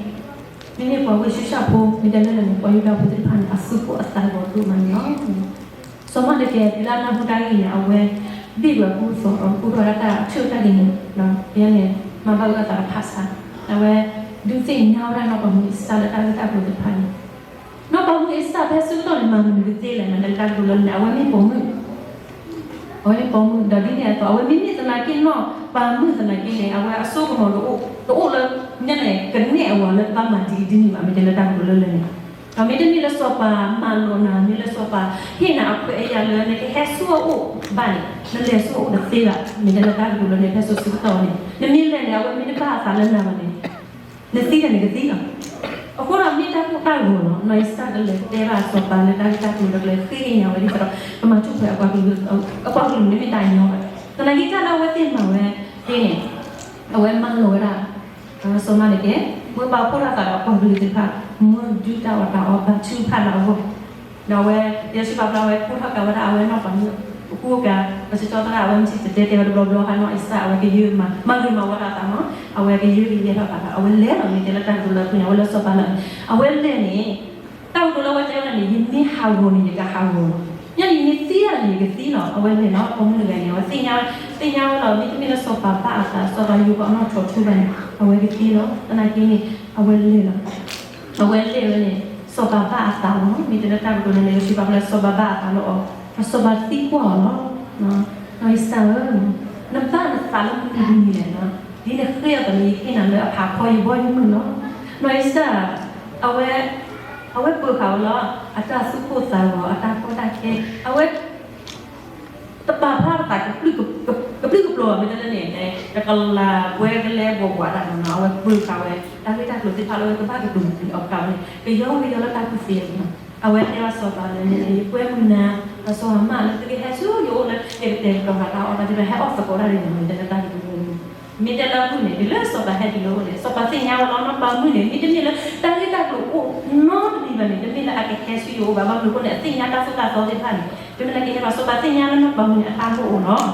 မ့မ့ၢ်ပှၤဝ့ၢ်ၡူၣ်ၡၣ်ဖိ မ့ၢ်တဲလၢလၢ်န့ၣ် ပှၤယူဒၤဖိသ့ၣ်တဖၣ်န့ၣ် အသူၣ်ကိၢ်အသးဂီၤဒိၣ်မးန့ၣ်လီၤ. စီၤမၣ်တကဲ တုၤလၢအနၢ်ဟူတၢ်ဂ့ၢ်န့ၣ် အဝဲဘ့ၣ်ဝဲကူၣ်သီၣ်ဒီး ကူၣ်ထီၣ်ဝဲဒၣ်တၢ်အထုးတၢ်ဒ်န့ၣ်, ဒ်န့ၣ် မၤဘၣ်အၢအသးတဖၣ်ဆါ, အဝဲဒုးသ့ၣ်ညါဝဲဒၣ်နီၢ်ပၤမုၣ်အ့ၤစတၢ်လၢတၢ်ဂ့ၢ်တၢ်ကျိၤသ့ၣ်တဖၣ်န့ၣ်. နီၢ်ပၤမုၣ်အ့ၤစတၢ်ဖဲဆၢကတီၢ်န့ၣ် မၤမနုၤကသ့လဲၣ်န့ၣ် တၢ်ကတိၤလၢလၢ်န့ၣ် အဝဲမ့ၢ်ပိာ်မုၣ် အဝဲမ့ၢ်ပိာ်မုၣ်ဒီးဒ်န့ၣ်အသိး အဝဲမ့မ့ၢ်သနာ်က့နီၢ်ပၤမုၣ်သနာ်က့န့ၣ် အဝဲအစိကမီၤတအိၣ်လၢ ညါန့ၣ် ကနဲၣ်အဝၤလၢဘၣ်မၤဒ်အံၤဒ်န့ၣ်ဘၣ် မ့ၢ်တဲလၢတၢ်ကတိၤလၢလၢ်န့ၣ်. ဒီးမ့တမ့ၢ်လၢစီၤပၤမၤလိာ်နၤ မ့ၢ်လၢစီၤပၤဟ့ၣ်နၤအခွဲးအယာ်လၢနကဟဲဆူအအိၣ်ဘၣ်န့ၣ် နလဲၤဆူအအိၣ်တသ့ဘၣ် မ့ၢ်တဲလၢတၢ်ကတိၤလၢန့ၣ် ဖဲစိၤဆၢကတီၢ်န့ၣ် နမ့ၢ်လဲၤန့ၣ် အဝဲမ့ၢ်တဘၣ်အသးလၢနၤဘၣ်န့ၣ် နသံဒီးနကသံလီၤ. အဃိဒီးမ့ၢ်တၢ်ကိၢ်တၢ်ဂီၤလီၤ. နီၢ်အ့ၤစတၢ်ကလဲၤတဲဘၣ်စီၤပၤလၢတၢ်ဂ့ၢ်တၢ်ကျိၤဒီးကလဲၤဃ့ကညးဝဲဒ်သိးဒီး ကမၤထူၣ်ဖျဲးအပှၤကလုာ်, အပှၤကလုာ်န့ၣ်မ့ၢ်တၢ်ညီဘၣ်. သနာ်က့တၢ်လၢအဝဲသ့ၣ်မၤဝဲသ့ၣ်န့ၣ် အဝဲမၤလိာ်ဝဲဒၣ် စီၤမၣ်တကဲ မ့ၢ်ပာ်ဖှိၣ်ထီၣ်သးဒီးအပှၤကလုာ်သ့ၣ်တဖၣ် မ့ၢ်ဒုၣ်တၢ်အီၣ်တၢ်အီဘါထုကဖၣ်လၢအဂီၢ် ဒီးအဝဲ ယဲၢ်ဆံဘၣ်ဖျါဝဲ ကူၣ်ထီၣ်ကးဝဲဒၣ်အဝဲနီၢ်ပၤမုၣ် အကူအကၤ ပှၤစကၠီသရၣ် အဝဲမ့ၢ်စံၣ်တဲၤတဲဝဲတဘျီဘျီဟးနီၢ်အ့ၤစတၢ် အဝဲကယၢၢ်မၤ မၤဂ့ၤမၤဝါထီၣ်အသးနီၤ အဝဲကယၢၢ်ကယဲၢ်ထီၣ်အသး အဝဲလဲၤလီၤမ့ၢ်တဲလၢတၢ်ကတိၤလၢအဖုၣ်န့ၣ် အဝဲလၢစီၤပၤလၢ အဝဲလဲၤန့ၣ် တၢ်ကတိၤလၢအဝဲတဲဝဲဒၣ်န့ၣ် ယမ့ၢ်ဟးဂီၤန့ၣ် ယကဟးဂီၤလီၤ. ညါန့ၣ် ယမ့ၢ်သံဒၣ်န့ၣ် ယကသံလီၤ. အဝဲလဲၤလီၤ ပိာ်မုၣ်တဂၤန့ၣ် အဝဲသ့ၣ်ညါ, သ့ၣ်ညါဝဲလီၤ မ့တမ့ၢ်လၢစီၤပၤဘၣ်အသး စီၤပၤယိၤကီးအနီၣ်ထိးထူဘၣ်န့ၣ် အဝဲကသံလီၤ. သနာ်က့န့ၣ် အဝဲလဲၤလီၤ. အဝဲလဲၤဝဲန့ၣ် စီၤပၤဘၣ်အသးလီၤ. မ့ၢ်တဲလၢတၢ်ကတိၤန့ၣ် လၢယစံးပာ်ဖျါလၢစီၤပၤဘၣ်အသးလီၤအီၤ, ဒီးစီၤပၤသံကွၢ်အီၤလီၤ. နီၢ်အ့ၤစတၢ်ဧၢ, နဘၣ်နသးလၢမနုၤတမံၤလဲၣ်. ဒ်နဃ့အီၤသးလၢယဟ့ၣ်နၤလၢအဖးဖီယဘီယမုၢ်လီၤ. နီၢ်အ့ၤစတၢ် အဝဲ အဝဲပၢၤဃာ်ဝဲလီၤ အတၢ်သူၣ်ကိၢ်သးဂီၤ အတၢ်ကီတၢ်ခဲ အဝဲ တပာ်ဖျါအသး ကပျုၢ်ကပျီၤမ့ၢ်တဲလၢန့ၣ် တကလၤပှဲၤကလဲဘှီဘှီတၢ်နီၤ အဝဲပၢၤဃာ်ဝဲ တၢ်ဂ့ၢ်တၢ်ကျိၤသ့ၣ်တဖၣ်လၢအဝဲကဘၣ်ကတိၤအီၤဃာ်ဝဲန့ၣ် ကယီကယီလၢတၢ်ကူၣ်သ့အပူၤနီၤ အဝဲတဲဘၣ်စီၤပၤလၢန့ၣ် ယကွဲမုာ်နၤ စီၤဟၤမၣ်လၢသုကဟဲဆူယအိၣ်လၢ ယကတဲာ်ကတီၤဃာ်တၢ်အီၣ်တၢ်သ့ၣ်တဖၣ် ဟဲအီၣ်သကိးတၢ်ဒီးယၤ မ့ၢ်တဲလၢတၢ်ကတိၤန့ၣ် မ့ၢ်တဲလၢအပူၤန့ၣ် တုၤလၢစီၤပၤဟဲတုၤလၢအအိၣ်န့ၣ် စီၤပၤသ့ၣ်ညါဝဲလီၤနီၢ်ပၤမုၣ်န့ၣ် မ့တမ့ၢ်လၢတၢ်ဂ့ၢ်တၢ်ကျိၤအိၣ်နီတမံၤဘၣ်န့ၣ် တမ့ၢ်လၢအကဟဲဆူယအိၣ်ဘၣ် ဘၣ်မနုၤအဃိန့ၣ် အသ့ၣ်ညါတၢ်သိၣ်တၢ်သီသ့ၣ်တဖၣ်န့ၣ် မ့မ့ၢ်လၢကဟဲဘၣ် စီၤပၤသ့ၣ်ညါလၢနီၢ်ပၤမုၣ်န့ၣ် အတၢ်လိၣ်အိၣ်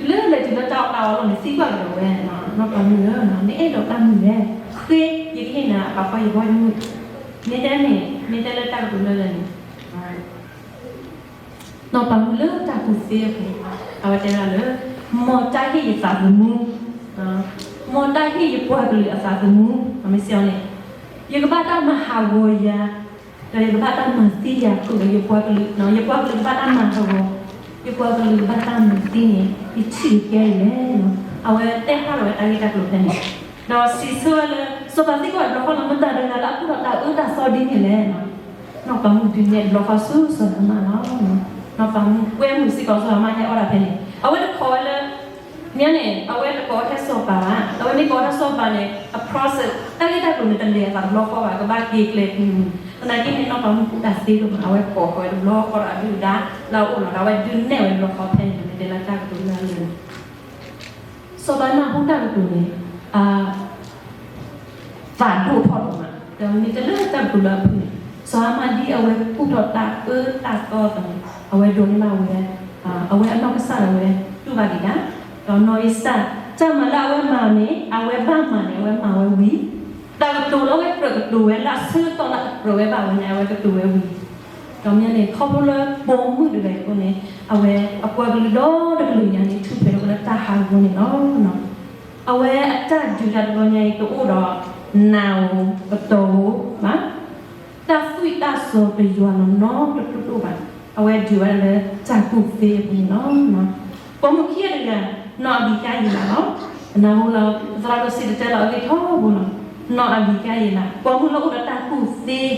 လီၤ တုၤလၢလဲၤတုၤလၢတၢ်အီၣ်တၢ်အီလီၤန့ၣ် သံကွၢ်ကဒီးဝဲ နီၢ်ပၤမုၣ်ဧၢ နအဲၣ်ဒိးတၢ်မနုၤလဲၣ် ဃ့ ယကဟ့ၣ်နၤအဖးဖီယဘီယမုၢ် မ့ၢ်တဲန့ၣ် မ့ၢ်တဲလၢတၢ်ကတိၤလၢလၢ်န့ၣ် နီၢ်ပၤမုၣ်လၢတၢ်ကူၣ်သ့အပူၤ အဝဲတဲဒၣ်လၢ မ်တၢ်ဟ့ၣ်ယသးသမူ မ်တၢ်ဟ့ၣ်ယပှၤကလုာ်အသးသမူ အမ့ၢ်စ့ၢ်ကီးန့ၣ် ယကဘၣ်တၢ်မၤဟးဂီၤယၤ ဒီးယကဘၣ်တၢ်မၤသံယၤ ဃုာ်ဒီးယပှၤကလုာ် ယပှၤကလုာ်ကဘၣ်တၢ်မၤဟးဂီၤ ယပှၤကလုာ်ကဘၣ်တၢ်မၤသံန့ၣ် ယထံၣ်ကဲအံၤလဲၣ် အဝဲတဲဖျါထီၣ်ဝဲတၢ်ဂ့ၢ်တၢ်ကျိၤဖဲန့ၣ် ဒီးစံးဆၢဝဲလၢ စီၤပၤသံကွၢ်တဘျီဃီလီၤ မတၤတဂၤလၢအကူၣ်ထီၣ်တၢ်အၢတၢ်သီဒ်န့ၣ်လဲၣ် နီၢ်ပၤမုၣ်ဒုးနဲၣ်တဘျီဃီဆူစီၤဟၤမၣ်လီၤ. နီၢ်ပၤမုၣ်ကွဲမုာ်စ့ၢ်ကီးစီၤဟၤမၣ်ဟဲအီၣ်ဒၣ်ဖဲန့ၣ် အဝဲတကိးဝဲလၢ မ့ၢ်န့ၣ် အဝဲတကိးထဲစီၤပၤဘၣ် အဝဲမ့ၢ်ကိးထဲစီၤပၤန့ၣ် အ process တၢ်ဂ့ၢ်တၢ်ကျိၤန့ၣ် တလဲၤအသးတဘျီဃီဘၣ် ကဘၣ်က့ၤကျဲၤ သနာ်က့န့ၣ် နီၢ်ပၤမုၣ်ကူၣ်တၢ်သ့ဒိၣ်မး အဝဲကိးဃီၤဝဲတဘျီဃီဒီးအဒုၣ်အဒါလၢအအိၣ်လီၤဒီး အဝဲဒုးနဲၣ်ဝဲတဘျီဃီဖဲန့ၣ် မ့ၢ်တဲလၢတၢ်ကတိၤလၢအလၢာ်န့ၣ် စီၤပၤနၢ်ဟူတၢ်ကတိၤန့ၣ် အ သးဒိၣ်ထီၣ်ဒိၣ်မး ဒီးမ့ၢ်တဲလၢတၢ်ကတိၤလၢအဖုၣ်န့ၣ် စီၤဟၤမၣ်ဒ်အဝဲကူၣ်ထီၣ်တၢ်အၢတၢ်သီအသိးန့ၣ် အဝဲဒိးန့ၢ်ဘၣ်ဝဲ အဝဲအနီၢ်ကစၢ်ဒၣ်ဝဲတူၢ်ဘၣ်ဒံးဒၣ် ဒီးနီၢ်အ့ၤစတၢ် တၢ်မၤလၢအဝဲမၤန့ၣ် အဝဲဘၣ်မၤန့ၣ် အဝဲမၤဝဲဝံၤ တၢ်ကတိၤလၢအဝဲကြၢးကတိၤဝဲလၢအဆၢကတီၢ်လၢအကြၢးဝဲဘၣ်ဝဲန့ၣ် အဝဲကတိၤဝဲဝံၤ ဒီးမ့ၢ်န့ၣ် ခီဖျိလၢပိာ်မုၣ်တဂၤအံၤအဃိန့ၣ် အဝဲအပှၤကလုာ်ဒီတကလုာ်ညါန့ၣ် ထူၣ်ဖျဲးထီၣ်ဝဲလၢတၢ်ဟးဂီၤန့ၣ်လီၤ. အဝဲအတၢ်ဒုးတၢ်တဘျီညါအံၤ တအိၣ်ဒီးနးဧိၤ ပတီၢ်ဧိၤဘၣ်, တၢ်သွံၣ်တၢ်စီၤတယွၤနီၢ်နီၢ်တဒိၣ်ဒိၣ်ဘၣ်, အဝဲဒုးဝဲဒၣ်လၢတၢ်ကူၣ်သ့အပူၤန့ၣ်လီၤ. ပိာ်မုၣ်ခံဂၤတဂၤ နီၢ်အဘံၤကါယံၤလးလီၤ. ပနၢ်ဟူလီၤ ပသရၣ်ဒိၣ်စံၣ်တဲၤတဲလီၤအဂ့ၢ်ထီဘိလီၤ. နီၢ်အဘံၤကါယံၤလး ပိာ်မုၣ်လၢအိၣ်ဒီးတၢ်ကူၣ်သ့,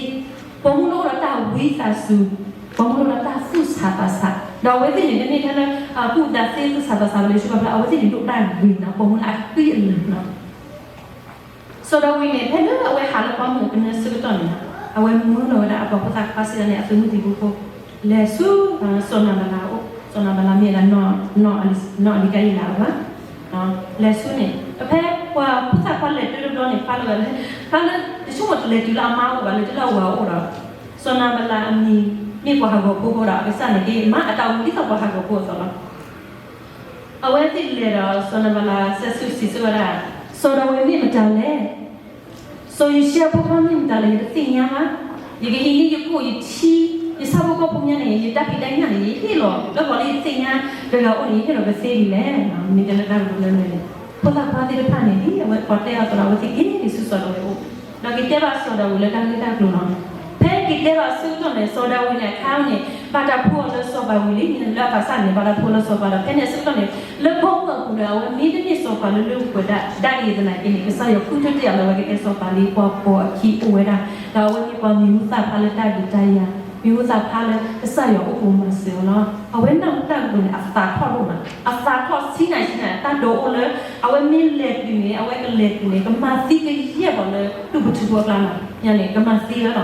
ပိာ်မုၣ်လၢအိၣ်ဒီးတၢ်ဝံသးစူၤ, ပိာ်မုၣ်လၢအိၣ်ဒီးတၢ်သူၣ်ဆးသးဆး, ဒီးအဝဲသ့ၣ်န့ၣ် တမ့ၢ်ထဲလၢ ကူၣ်သးသ့သူၣ်ဆးသးဆးလၢယဆိကမိၣ်ဖျါ အဝဲသ့ၣ်န့ၣ်ဒိၣ်တၢ်ဂ့ၤနီၤ ပိာ်မုၣ်လၢအဃံအလၤနီၤ စီၤဒၤဝံးန့ၣ် ဖဲလၢအဝဲဟးလၢပှၢ်မုၢ်အကနၢဆၢကတီၢ်န့ၣ် အဝဲမၢလီၤဝဲဒၣ်အပှၤဖိသၣ်ခွါစံးဒၣ်န့ၣ် အသုးမုၢ်သံၣ်ဘိဖိ လဲၤဆူ စီၤနၤဘလးအအိၣ်, စီၤနၤဘလးမ့ၢ်ဝဲဒၣ် နီၢ်အဘံၤကါယံၤလးအအိၣ်ဘၣ်, လဲၤဆူန့ၣ် ဖဲ ပှၤဖိသၣ်ခွါလဲၤတုၤတဘျီန့ၣ် ဖျါလၢ ဖျါလၢ တဆိကမိၣ်လဲၤတုၤလၢအမါအိၣ်ဘၣ် လဲၤတုၤလၢအဝၤအိၣ်ဒီး စီၤနၤဘလးအမံၤ မ့ၢ်ပှၤဟးဂီၤဖိဃိဒီး အကစၢ်န့ၣ်က့ မၤအတၢ်အိၣ်မူဒ်သိးပှၤဟးဂီၤဖိအသိးလီၤ. အဝဲသ့ၣ်လဲၤဒီး စီၤနၤဘလးစံးဆၢဝဲဒၣ်, စီၤဒၤဝံးမ့ၢ်မတၤလဲၣ်. စီၤယံၡဲအဖိခွါမ့ၢ်မတၤလဲၣ် ယတသ့ၣ်ညါဘၣ်. ယကဟံးန့ၢ်ယကိၣ်ယထံ ယဆၣ်ဖိကီၢ်ဖိညါန့ၣ် ယတၢ်ဖံးတၢ်ညၣ်န့ၣ် ယဟ့ၣ်လီၤ လၢပှၤလၢယသ့ၣ်ညါတဂၤအိၣ်န့ၣ် ယဟ့ၣ်လီၤကသ့ဒ်လဲၣ်. မ့ၢ်တဲလၢတၢ်ကတိၤလၢန့ၣ် ဖိသၣ်ခွါသ့ၣ်တဖၣ်န့ၣ် အဝဲပှၤတဲအီၤသးဒီး အဝဲသ့ၣ်က့ၤဆူစီၤဒၤဝံးအအိၣ် ဒီးက့ၤတဲဘၣ်စီၤဒၤဝံးလၢတၢ်ဂ့ၢ်တၢ်ကျိၤလီၤ. ဖဲက့ၤတဲဘၣ်ဆၢကတီၢ်န့ၣ် စီၤဒၤဝံးန့ၣ် အခါန့ၣ် ဘၣ်တၢ်ဖှူအီၤလၢစီၤပၤဝံၤလံ လၢအကစၢ်န့ၣ် ဘၣ်တၢ်ဖှူအီၤလၢစီၤပၤဒီး ဖဲန့ၣ်အဆၢကတီၢ်န့ၣ် လၢပီၢ်မုၢ်အပူၤဒီး အဝဲမ့တမ့ၢ်စီၤပၤလၢလၢပှဲၤဒၣ်အံၤသနာ်က့န့ၣ် ကစၢ်ယွၤဃုထၢတ့ၢ်အီၤလၢအဝဲကကဲစီၤပၤလံ ပှၤပိာ်အခံအိၣ်ဝဲဒၣ် ဒီးအဝဲမ့ၢ်ပှၤမံၤဟူသၣ်ဖျါလၢတၢ်ဒုးတၢ်ယၤ မံၤဟူသၣ်ဖျါလၢကစၢ်ယွၤအိၣ်ပိာ်မၤစၢၤအီၤလီၤ. အဝဲနၢ်ဟူတၢ်ကတိၤန့ၣ် အသးထီၣ်ဒိၣ်မး အသးထီၣ်ဆံးနၤဆံးနၤ တၢ်ဒိးအိၣ်လၢ အဝဲမ့ၢ်လဲၤတုၤန့ၣ် အဝဲကလဲၤတုၤန့ၣ် ကမၤသံကယဲၢ်ပှၤလၢ ဒူၣ်ဖိထၢဖိအကျါန့ၣ် ညါန့ၣ် ကမၤသံဝဲလီၤ.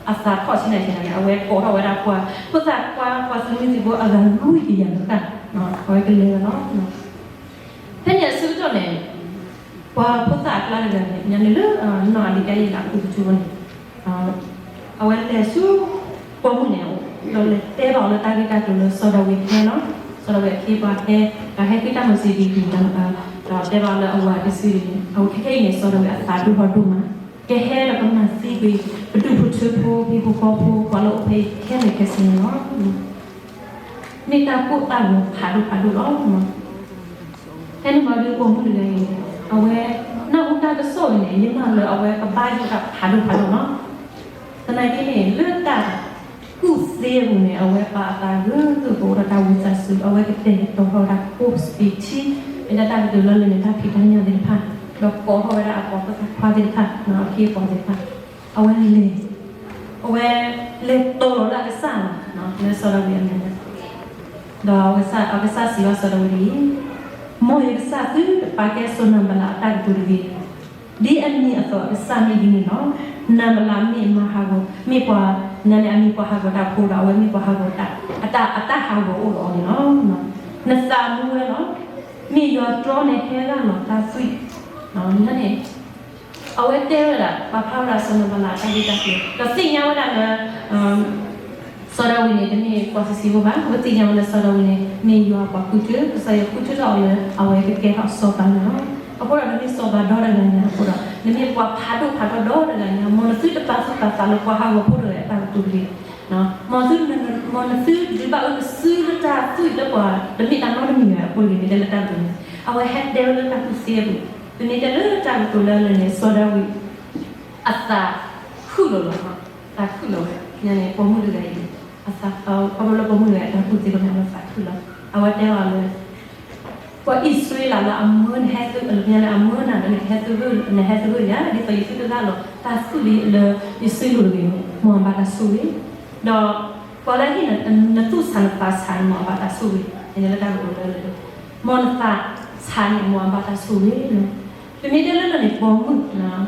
အသးထီၣ်ဆံးနၤဆံးနၤန့ၣ် အဝဲကိးထီၣ်ဝဲဒၣ်ပှၤ ဖိသၣ်ခွါ ပှၤသုးမုၢ်သံၣ်ဘိအဂၤလွံၢ်ကယၤန့ၣ် အဝဲကလဲၤဝဲလီၤ. ဖဲန့ၣ်အဆၢကတီၢ်န့ၣ် ပှၤဖိသၣ်အကျါတဂၤန့ၣ် ညါန့ၣ်လၢ နီၢ်အဒံကါယံလးအဒူၣ်ဖိထၢဖိန့ၣ် အဝဲလဲၤဆူ ပိာ်မုၣ်န့ၣ် ဒီးလဲၤတဲဘၣ်အီၤလၢတၢ်ဂ့ၢ်တၢ်ကျိၤလၢစီၤဒၤဝံးဟဲလီၤ. စီၤဒၤဝံးအခ့အပှၤဟဲ ဒီးဟဲဃ့တၢ်မၤစၢၤဒ်အံၤ ဒီးတဲဘၣ်လၢအဝၤတစုန့ၣ် အဝဲခဲခဲအံၤန့ၣ် စီၤဒၤဝံးအသးဒိၣ်ထီၣ်ဒိၣ်မး ကဟဲဒီးကမၤသံကွံာ် ပဒူၣ်ဖိထၢဖိ ဟံၣ်ဖိဃီဖိ ပှၤလၢအိၣ်ဖဲအံၤခဲလၢာ်ခဲဆ့န့ၣ်လီၤ. မ့ၢ်တၢ်ကိၢ်တၢ်ဂီၤဖးဒိၣ်ဖးဒိၣ်လီၤ. ဖဲန့ၣ်မ့ၢ်ဒ်ပိာ်မုၣ်တဂၤအံၤန့ၣ် အဝဲ နၢ်ဟူတၢ်ကစီၣ်အံၤန့ၣ် ယနာ်လၢအဝဲကဘၣ်ယိၣ်တၢ်ဖးဒိၣ်ဖးဒိၣ်လီၤ. သနာ်က့န့ၣ် လၢတၢ်ကူၣ်သ့အပူၤန့ၣ် အဝဲပာ်အသးဂၢၢ်ဂၢၢ်ကအိၣ်ဒီးတၢ်ဝံသးစူၤ အဝဲကတဲာ်ကတီၤထီၣ်ဝဲဒၣ်ကိးစပံးထံ မ့ၢ်ဒၣ်တၢ်ကတိၤလၢလၢန့ၣ် တၢ်ဖံးတၢ်ညၣ်သ့ၣ်တဖၣ် ဒီးကိးထီၣ်ဝဲဒၣ်အပှၤဖိသၣ်ခွါသ့ၣ်တဖၣ် အခ့အပှၤသ့ၣ်တဖၣ် အဝဲလဲၤ အဝဲလဲၤတီၤလီၤလၢအကစၢ်လီၤ လၢစီၤဒၤဝံးအမဲာ်ညါ ဒီးအကစၢ်စံးဘၣ်စီၤဒၤဝံးဒ်အံၤ, မ်ယကစၢ်သုတပာ်ကဲစီၤနၤဘလးအတၢ်ကတိၤတဂ့ၤ. ဒ်အမံၤအသိးအကစၢ်မ့ၢ်ဒ်န့ၣ်လီၤ. နၤဘလးမ့ၢ်မၤဟးဂီၤ မ့ၢ်ပှၤ နၤန့ၣ်အမံၤပှၤဟးဂီၤတၢ်ဖိဒီး အဝဲမ့ၢ်ပှၤဟးဂီၤတၢ် အတၢ် အတၢ်ဟးဂီၤအိၣ်ဒီးအီၤန့ၣ်လီၤ. နသးမူဝဲလီၤ. မ့ၢ်ယွၤတြီနဟဲရၤလီၤတၢ်သွံၣ် န့ၣ် အဝဲတဲဝဲဒၣ် ပာ်ဖျါဝဲဒၣ်စီၤနၤဘလးအတၢ်ဂ့ၢ်တၢ်ကျိၤ ဒီးသ့ၣ်ညါဝဲဒၣ်လၢ စီၤဒၤဝံးန့ၣ် တမ့ၢ်ပှၤဆံးဆံးဖိဘၣ်. အဝဲသ့ၣ်ညါဝဲလၢစီၤဒၤဝံးန့ၣ် မ့ၢ်ယွၤပှၤဃုထၢ ကစၢ်ယွၤဃုထၢထီၣ်အီၤလၢ အဝဲကကဲထီၣ်စီၤပၤန့ၣ်လီၤ. အဃိဒီးနမ့ၢ်စီၤပၤဒီတဂၤညါအဃိဒီး နမ့ၢ်ပှၤဖးဒိၣ်ဖးထီဒီတဂၤညါ မ်နသုတပာ်သူၣ်ပာ်သးလၢပှၤဟးဂီၤဖိတဂၤအတၢ်ကတိၤတဂ့ၤ. မ်သု မ်နသုဒုးဘၣ်အၢနစုလၢတၢ်သွံၣ်လၢပှၤ တမ့ၢ်တၢ်နီတမံၤအပူၤတဂ့ၤ မ့ၢ်တဲလၢတၢ်ကတိၤန့ၣ် အဝဲဟဲတဲဝဲလၢတၢ်ကူၣ်သ့အပူၤ ပမ့ၢ်တဲလၢတၢ်ကတိၤလၢလၢန့ၣ် စီၤဒၤဝံး အသးခုၣ်လီၤလီၤ. သးခုၣ်လီၤဝဲ ညါန့ၣ် ပိာ်မုၣ်တဂၤအံၤန့ၣ် အသး ခီဖျိလၢပိာ်မုၣ်တဂၤအံၤ အတၢ်ကူၣ်သ့လီၤန့ၣ် အဝဲသးခုၣ်လီၤ. အဝဲတဲအီၤလၢ ပှၤအံၣ်စရ့လးလၢအမၢနဟဲသု လၢညါန့ၣ် အမၢနၤလၢနဟဲသုဂၢၢ် နဟဲသုဂၢၢ်ယၤ ဒ်သိးယသုတရၤလီၤ တၢ်သွံၣ်လံလၢယစုလိၤတဂ့ၤန့ၣ် မ်အဘၣ်တၢ်ဆိၣ်ဂ့ၤ ဒီး ပှၤလၢအဟ့ၣ်နသူၣ်ဆးနသးဆးန့ၣ် မ်အဘၣ်တၢ်ဆိၣ်ဂ့ၤ န့ၣ်လၢတၢ်ကတိၤလၢလၢ မ်နသးဆးန့ၣ် မ်အဘၣ်တၢ်ဆိၣ်ဂ့ၤ ပမ့ၢ်တဲလၢလၢန့ၣ် ပိာ်မုၣ်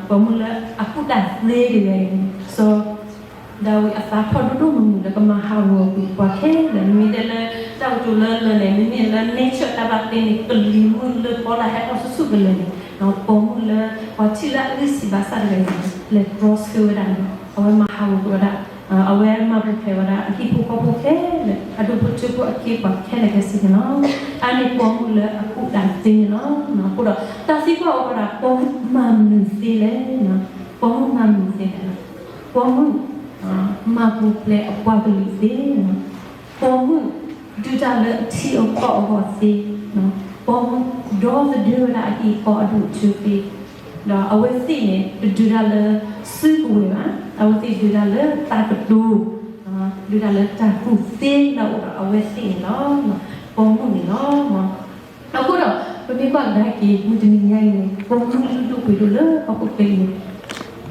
ပိာ်မုၣ်လၢအကူၣ်တၢ်သ့တဂၤအံၤန့ၣ် စီၤဒၤဝံးအသးထီၣ်ဒိၣ်ဒိၣ်မုၢ်မုၢ်လၢကမၤဟးဂီၤကွံာ်ပှၤခဲလၢာ် မ့မ့ၢ်တဲလၢတၢ်ကတိၤလၢလၢာ်န့ၣ် မ့မ့ၢ်လၢ nature တၢ်ဘၣ်သ့န့ၣ် ကလံၤမုၢ်လၢဖီလာ်ဟဲထီၣ်ဆူၣ်ဆူၣ်ကလဲာ်န့ၣ် ပိာ်မုၣ်လၢပှၤထံၣ်လၢအဂံၢ်စၢ်ဘါစၢ်တဂၤအံၤန့ၣ် လဲၤတြီဆၢဝဲဒၣ်န့ၣ် အဝဲမၤဟးဂီၤကွံာ်ဝဲဒၣ် အဝဲမၤပူၤဖျဲးဝဲဒၣ် အဟံၣ်ဖိဃီဖိခဲလၢာ် အဒူၣ်ဖိထၢဖိအခ့အပှၤခဲလၢာ်ခဲဆ့န့ၣ်လီၤ. အန့ၣ်ပိာ်မုၣ်လၢအကူၣ်တၢ်သ့န့ၣ်လီၤ. အဃိဒီး တၢ်သံကွၢ်အိၣ်ဝဲဒၣ် ပိာ်မုၣ်မၤမနုၤသ့လဲၣ်. ပိာ်မုၣ်မၤမနုၤသ့လဲၣ်. ပိာ်မုၣ် မၤပူၤဖျဲးအပှၤကလုာ်သ့. ပိာ်မုၣ် ဒုးတၢ်လၢအထံအကီၢ်အဂီၢ်သ့. ပိာ်မုၣ် ဒီသဒၢဝဲဒၣ်အဟံၣ်အဃီအဒူၣ်အထၢသ့. ဒီးအဝဲသ့ၣ်န့ၣ် တဒုးတၢ်လၢစုကဝဲၤဘၣ်. အဝဲသ့ၣ်ဒုးတၢ်လၢတၢ်ကတိၤ, ဒုးတၢ်လၢတၢ်ကူၣ်သ့လၢအအိၣ်ဒီးအဝဲသ့ၣ်န့ၣ်လီၤ. ပိာ်မုၣ်န့ၣ်လီၤ. အဃိဒီး ပမ့ၢ်ကွၢ်ကဒါက့ၤ မုၢ်တနံၤညါအံၤန့ၣ် ပိာ်မုၣ်လုၢ်ဒိၣ်ပှ့ၤဒိၣ်လၢဟီၣ်ခိၣ်ချၢအံၤန့ၣ်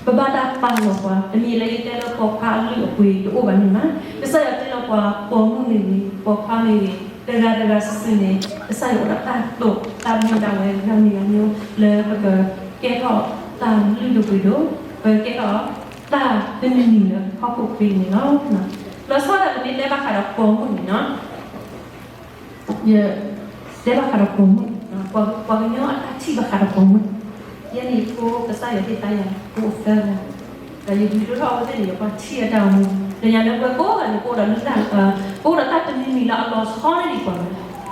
ပဘၣ်တၢ်ပာ်လီၤပှၤ တမ့ၢ်လၢယတဲလၢပိာ်ခွါအလုၢ်အပှ့ၤတအိၣ်ဘၣ်န့ၣ်မး, ကစၢ်ယွၤတဲလီၤပှၤ ပိာ်မုၣ်မ့ၢ်ဂ့ၤ ပိာ်ခွါမ့ၢ်ဂ့ၤ တဂၤတဂၤစုာ်စုာ်န့ၣ် ကစၢ်ယွၤအိၣ်ဒီးတၢ်တိာ်တၢ်မ့ၢ်ဒၣ်ဝဲ ဂၤမံၤဂၤမံၤ လၢပကကဲထီၣ်တၢ်လုၢ်ဒိၣ်ပှ့ၤဒိၣ်, ပကကဲထီၣ်တၢ်တမံၤမံၤလၢဟီၣ်ခိၣ်ချၢအံၤန့ၣ်လီၤ. လီၤဆီဒၣ်တၢ် ပမ့ၢ်တဲဘၣ်ဃးဒီးပိာ်မုၣ်န့ၣ်နီၤ ယတဲဘၣ်ဃးဒီးပိာ်မုၣ်, ပှၤကညီအတၢ်ထံၣ်ဘၣ်ဃးဒီးပိာ်မုၣ်, ယဲန့ၣ်ယဖိကစၢ်ယွၤဟ့ၣ်သါယၤဖိသၢဂၤ, ဒီးယဒုးဒိၣ်ထီၣ်အဝဲသ့ၣ်န့ၣ် ယပှၤထံၣ်အတၢ်အိၣ်မူ, ဒီးယၤလၢပှၤကိးဂၤန့ၣ် ပအိၣ်ဒီးလုၢ်တၢ်, ပအိၣ်ဒီးတၢ်တမံၤမံၤလၢအလီၤဆီန့ၣ်ဒံးပှၤ,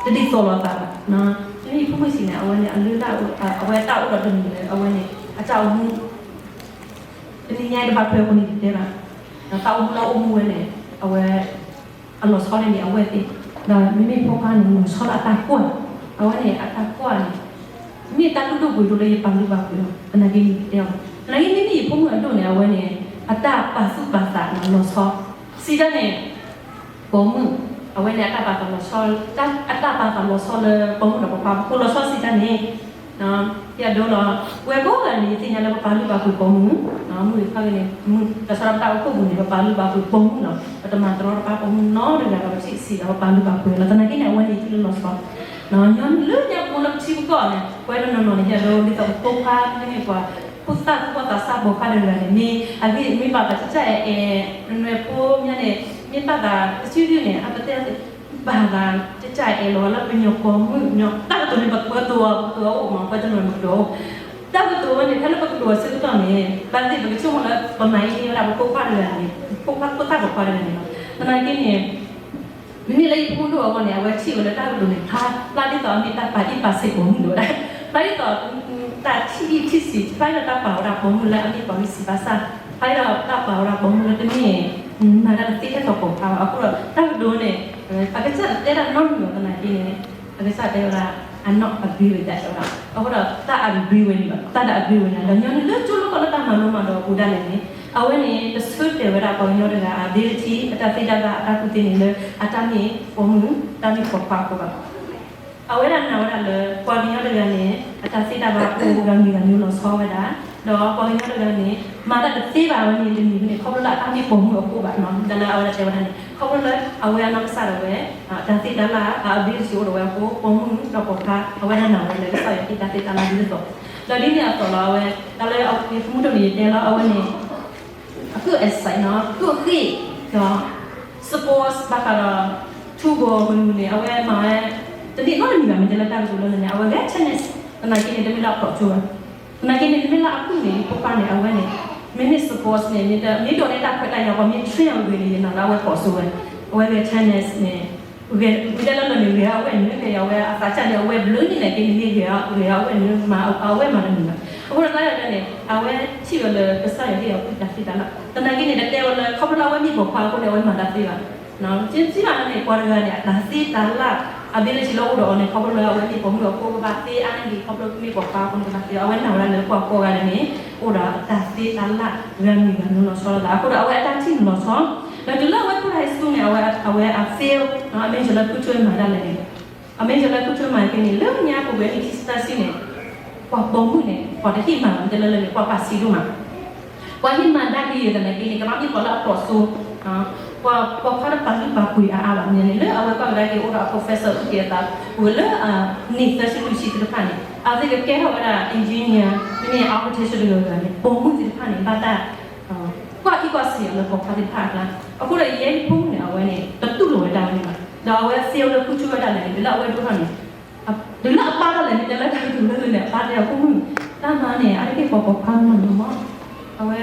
တဒ်သိးလိာ်သးဘၣ်. မ့မ့ၢ်ယဖိမုၣ်ဆံးန့ၣ် အဝဲန့ၣ်အလုၢ်တၢ်, အဝဲတၢ်အိၣ်ဒီးတမံၤလၢအဝဲန့ၣ် အတၢ်အိၣ်မူ တနံၤညါအံၤတဘၣ်ထွဲအဃိန့ၣ် ယတဲဘၣ်, ဒီးတၢ်အိၣ်မူလၢအအိၣ်မူဝဲန့ၣ် အဝဲ အလီၤဆီန့ၣ်န့ၣ် အဝဲသ့ၣ်, ဒီးမ့မ့ၢ်ဖိခွါန့ၣ် လီၤဆီလၢအတၢ်ကွၢ်, အဝဲန့ၣ်အတၢ်ကွၢ်န့ၣ် မ့ၢ်တၢ်လုၢ်ဒိၣ်ပှ့ၤဒိၣ်လၢယပာ်လုၢ်ပာ်ပှ့ၤလီၤ. သနာ်က့န့ၣ် ယတဲအီၤ, သနာ်က့မ့မ့ၢ်ယဖိမုၣ်အဒိၣ်န့ၣ် အဝဲန့ၣ် အတၢ်ပာ်သူၣ်ပာ်သးန့ၣ်လီၤဆီ, စံးတၢ်န့ၣ် ပိာ်မုၣ်, အဝဲန့ၣ်အတၢ်ပာ်သးလီၤဆီ, အတၢ်ပာ်သးလီၤဆီလၢပိာ်မုၣ်ဒီးပိာ်ခွါ ပကိးလီၤဆီစံးတၢ်န့ၣ် ယဒိလီၤ, ပဝဲကိးဂၤန့ၣ် ယသ့ၣ်ညါလၢပပာ်လုၢ်ပာ်ပှ့ၤပိာ်မုၣ်, မုၣ်ခီဂ့ၤန့ၣ် မုၣ်တၢ်ဆၢဒီးပတၢ်အိၣ်ဖှိၣ်ပူၤန့ၣ် ပပာ်လုၢ်ပာ်ပှ့ၤပိာ်မုၣ်လီၤ, ပတမၤတရီတပါပိာ်မုၣ်နီတဂၤဒီး ပထံၣ်ဆံးဒီးပပာ်လုၢ်ပာ်ပှ့ၤလီၤ. သနာ်က့န့ၣ် အဝဲန့ၣ်ယထံၣ်လၢလီၤဆီ, ညီနုၢ်လၢညါပအိၣ်လၢပထံပကီၢ်န့ၣ် ပဝဲတနီၤနီၤန့ၣ် ယဒိဒ်သိးပဖိခွါမ့မ့ၢ်ပှၤ ဖိသၣ်သူၣ်ဘီၣ်သးစၢ်ပိာ်ခွါတဂၤန့ၣ် မ့ၢ်အဂ့ၢ်မ့ၢ်ဘၣ်သးကစၢ်အဲၣ်အဲၣ် နနွဲၣ်ဖိမ့ၢ်န့ၣ် မ့ၢ်ဘၣ်သးကစုဒုန့ၣ် အပတဲ ဘၣ်သးကစၢ်အဲၣ်လီၤဝဲလၢပညီပိာ်မုၣ်ညီ တၢ်ကတိၤန့ၣ် ပကတိၤအီၤ ပကတိၤအီၤအိၣ်မး ပဝဲတနီၤန့ၣ်ပကတိၤအီၤ, တၢ်ကတိၤဝဲန့ၣ် ဖဲလၢပကတိၤအီၤဆၢကတီၢ်န့ၣ် ဘၣ်သ့ၣ်ပကဆိကမိၣ်လၢ ပမၤအံၤန့ၢ်ဝဲဒၣ်ပဖိခွါတဂၤန့ၣ် ဖိခွါဖိသၣ်ပိာ်ခွါတဂၤန့ၣ်လီၤ. သနာ်က့န့ၣ် မ့မ့ၢ်လၢယဖိမုၣ်ဒိၣ်အဂီၢ်န့ၣ် အဝဲထံၣ်ဝဲလၢတၢ်ကတိၤန့ၣ် ဖျါဖျါဒ်သိးအမ့ၢ်တၢ်ပာ်အံၣ်ပာ်စ့းပိာ်မုၣ်ဒိၣ်ဝဲဒၣ်, ဖျါဒ်သိး တၢ်ထံၣ်အံၣ်ထံၣ်စံး ဖျါဒ်သိးတၢ်ပာ်ဝဲဒၣ်ပိာ်မုၣ်လၢအမ့ၢ်ပှၤဂံၢ်စၢ်ဘါစၢ်, ဖျါဒ်သိးတၢ်ပာ်ဝဲဒၣ်ပိာ်မုၣ်လၢတမ့ၢ် မၤတၢ်တသ့ထဲသိးပိာ်ခွါဘၣ်. အဃိဒီးတၢ်ကတိၤန့ၣ် အကစၢ်တတဲတၢ်နီတမံၤဘၣ်သနာ်က့န့ၣ် အကစၢ်တဲဝဲဒၣ် I'm not agree with that ဝဲဒၣ်. အဃိဒီးတၢ် agree ဝဲန့ၣ်လီၤ, တၢ်တ agree ဝဲန့ၣ် ဒီးညီနုၢ်လၢကၠိလၢကီၢ်လၢတၢ်မၤလိမၤဒိးအပူၤဒၣ်လဲာ်န့ၣ် အဝဲန့ၣ် တဆၢတဲာ်ဝဲဒၣ်ပှၤကညီတဂၤအ ability အတၢ်သ့တၢ်ဘၣ်အတၢ်ကူၣ်သ့န့ၣ်လၢအတၢ်မ့ၢ်ပိာ်မုၣ် တၢ်မ့ၢ်ပိာ်ခွါအဃိဘၣ်. အဝဲဒၣ်နာ်ဝဲဒၣ်လၢ ပှၤကညီတဂၤန့ၣ် အတၢ်သ့တၢ်ဘၣ်အိၣ်ဂၤမံၤဂၤမံၤလီၤဆီဝဲဒၣ်, ဒီးပှၤကညီတဂၤန့ၣ် မၤတၢ်တသ့ဘၣ်ဝဲန့ၣ် တမံၤန့ၣ် ခီဖျိလၢအတၢ်မ့ၢ်ပိာ်မုၣ်အဃိဘၣ်နီၤ, ဒ်လၢအဝဲဒၣ်တဲဝဲဒၣ်န့ၣ် ခီဖျိလၢအဝဲအနီၢ်ကစၢ်ဒၣ်ဝဲ အတၢ်သ့တၢ်လၢ် အ ability အိၣ်ဒီးဝဲအဃိ ပိာ်မုၣ်ဒီးပိာ်ခွါ အဝဲဒၣ်နာ်ဝဲလၢကစၢ်ယွၤဟ့ၣ်တၢ်သ့တၢ်လၢ်ဒ်သိး, ဒီးဒ်န့ၣ်အသိးလီၤ အဝဲ တၢ်လၢယဖိမုၣ်ဒိၣ်န့ၣ် ယတဲလီၤ အဝဲန့ၣ် အကုၢ် excite နီၤ ကုၢ်အဃ့ၢ် ဒီး sports ဘၣ်ဃးဒီး ထူဘိမနုၤန့ၣ် အဝဲမၤဝဲ တန့ၢ်နီတမံၤဘၣ် မ့ၢ်တဲလၢတၢ်ကတိၤလၢန့ၣ် အဝဲဂဲၤ tennis သနာ်က့န့ၣ် တမ့ၢ်လၢအဖျိးစိဝဲ သနာ်က့န့ၣ် တမ့ၢ်လၢအကုၢ်န့ၣ် ယဖိခွါန့ၣ် အဝဲန့ၣ် မ့မ့ၢ် sports န့ၣ် မ့ၢ်ဒိးန့ၢ်တၢ်ခွဲးတၢ်ယာ် ပှၤမ့ၢ် train အဂ့ၤန့ၣ် ယနာ်လၢအဝဲဖျိးစိဝဲ အဝဲဂဲၤ tennis န့ၣ် ဂဲၤတၢ်လၢလၢာ်န့ၣ် ဂဲၤအဝဲၢ်န့ၣ် ဂဲၤအဝဲအသးစၢ်န့ၣ် အဝဲဘျုးန့ၣ်န့ၣ်က့န့ၣ် မ့ၢ်ဂဲၤအဝဲၢ်န့ၣ် မၤအဝဲၢ်မၤတမံၤဘၣ်. အဃိဒီးတၢ်ယၤန့ၣ် အဝဲထံၣ်ဝဲလၢကစၢ်ယွၤဟ့ၣ်အီၤတၢ်သ့တၢ်လၢ် သနာ်က့န့ၣ် တတဲဝဲလၢ ခီဖျိလၢအဝဲမ့ၢ်ပိာ်ခွါအဃိန့ၣ် အဝဲမၤတၢ်သ့ဘၣ် စံးဘၣ်န့ၣ် ပှၤတဂၤန့ၣ် အတၢ်သ့တၢ်လၢ် ability လၢအိၣ်ဒီးအီၤန့ၣ် ခီဖျိလၢအဝဲမ့ၢ်ပိာ်မုၣ်အဃိကဘၣ်သ့ အါန့ၢ်ဒံး ခီဖျိမ့ၢ်ပိာ်ခွါအဃိန့ၣ်ကဘၣ်သ့ အဝဲနာ်ဝဲဒၣ်လၢပှၤကိးဂၤဒဲးန့ၣ် အိၣ်ဒီးအတၢ်သ့တၢ်လၢ် ဂၤမံၤဂၤမံၤလီၤဆီလိာ်သး အဃိဒီးအဝဲအတၢ်ထံၣ်န့ၣ်လီၤဆီ ဒီးတုၤလၢအဝဲအိၣ်ဒီး high school န့ၣ် အဝဲအ fail အmajorလၢဖုထၢမၤဒၣ်လဲာ်န့ၣ် အmajorလၢဖုထၢမၤက့န့ၣ် လၢညါပဝဲန့ၣ် ခံဆံသၢဆံန့ၣ် ပှၤပိာ်မုၣ်န့ၣ် ပှၤတဟ့ၣ်မၤမတၤလဲၣ်လဲၣ်န့ၣ် ပှၤပာ်စံးဒိၣ်မး ပှၤဟ့ၣ်မၤဒၣ်က့ၤသနာ်က့န့ၣ် ကဘၣ်မ့ၢ်ပှၤလၢအဖျိးစိ ပှၤ ပှၤခွါတပာ်လုၢ်ပာ်ပှ့ၤအါအါဘၣ်န့ၣ် လၢအဝဲကွၢ်ကဒါက့ၤအိၣ်ဒီးအ professor အုၣ်က့ၤအသး ပှၤလၢအနံၣ်သၢဆံလွံၢ်ဆံသ့ၣ်တဖၣ်န့ၣ် အဝဲသ့ၣ်ကကဲထီၣ်ဝဲဒၣ် engineer မ့မ့ၢ် architect တဂၤဂၤန့ၣ် ပိာ်မုၣ်သ့ၣ်တဖၣ်န့ၣ် ဘၣ်တၢ် ကွၢ်ဟံၣ်ကွၢ်ဆံးအီၤလၢပိာ်ခွါသ့ၣ်တဖၣ်အကျါ အဃိဒီးယဲယဖိမုၣ်န့ၣ် အဝဲန့ၣ် တတူၢ်လိာ်ဝဲတၢ်ဝဲန့ၣ်ဘၣ် ဒီးအဝဲ fail လၢဖုထၢဝဲဒၣ်လဲာ်န့ၣ် တုၤလၢအဝဲဒိၣ်ထီၣ်န့ၣ် တုၤလၢအပၢ်ဒၣ်လဲာ်န့ၣ် တဲလၢတၢ်ကတိၤလၢလၢန့ၣ် အပၢ်တဲအဖိမုၣ် တၢ်မၤန့ၣ် အါတက့ၢ်ပိာ်ပိာ်ခွါမၤန့ၣ်မး အဝဲ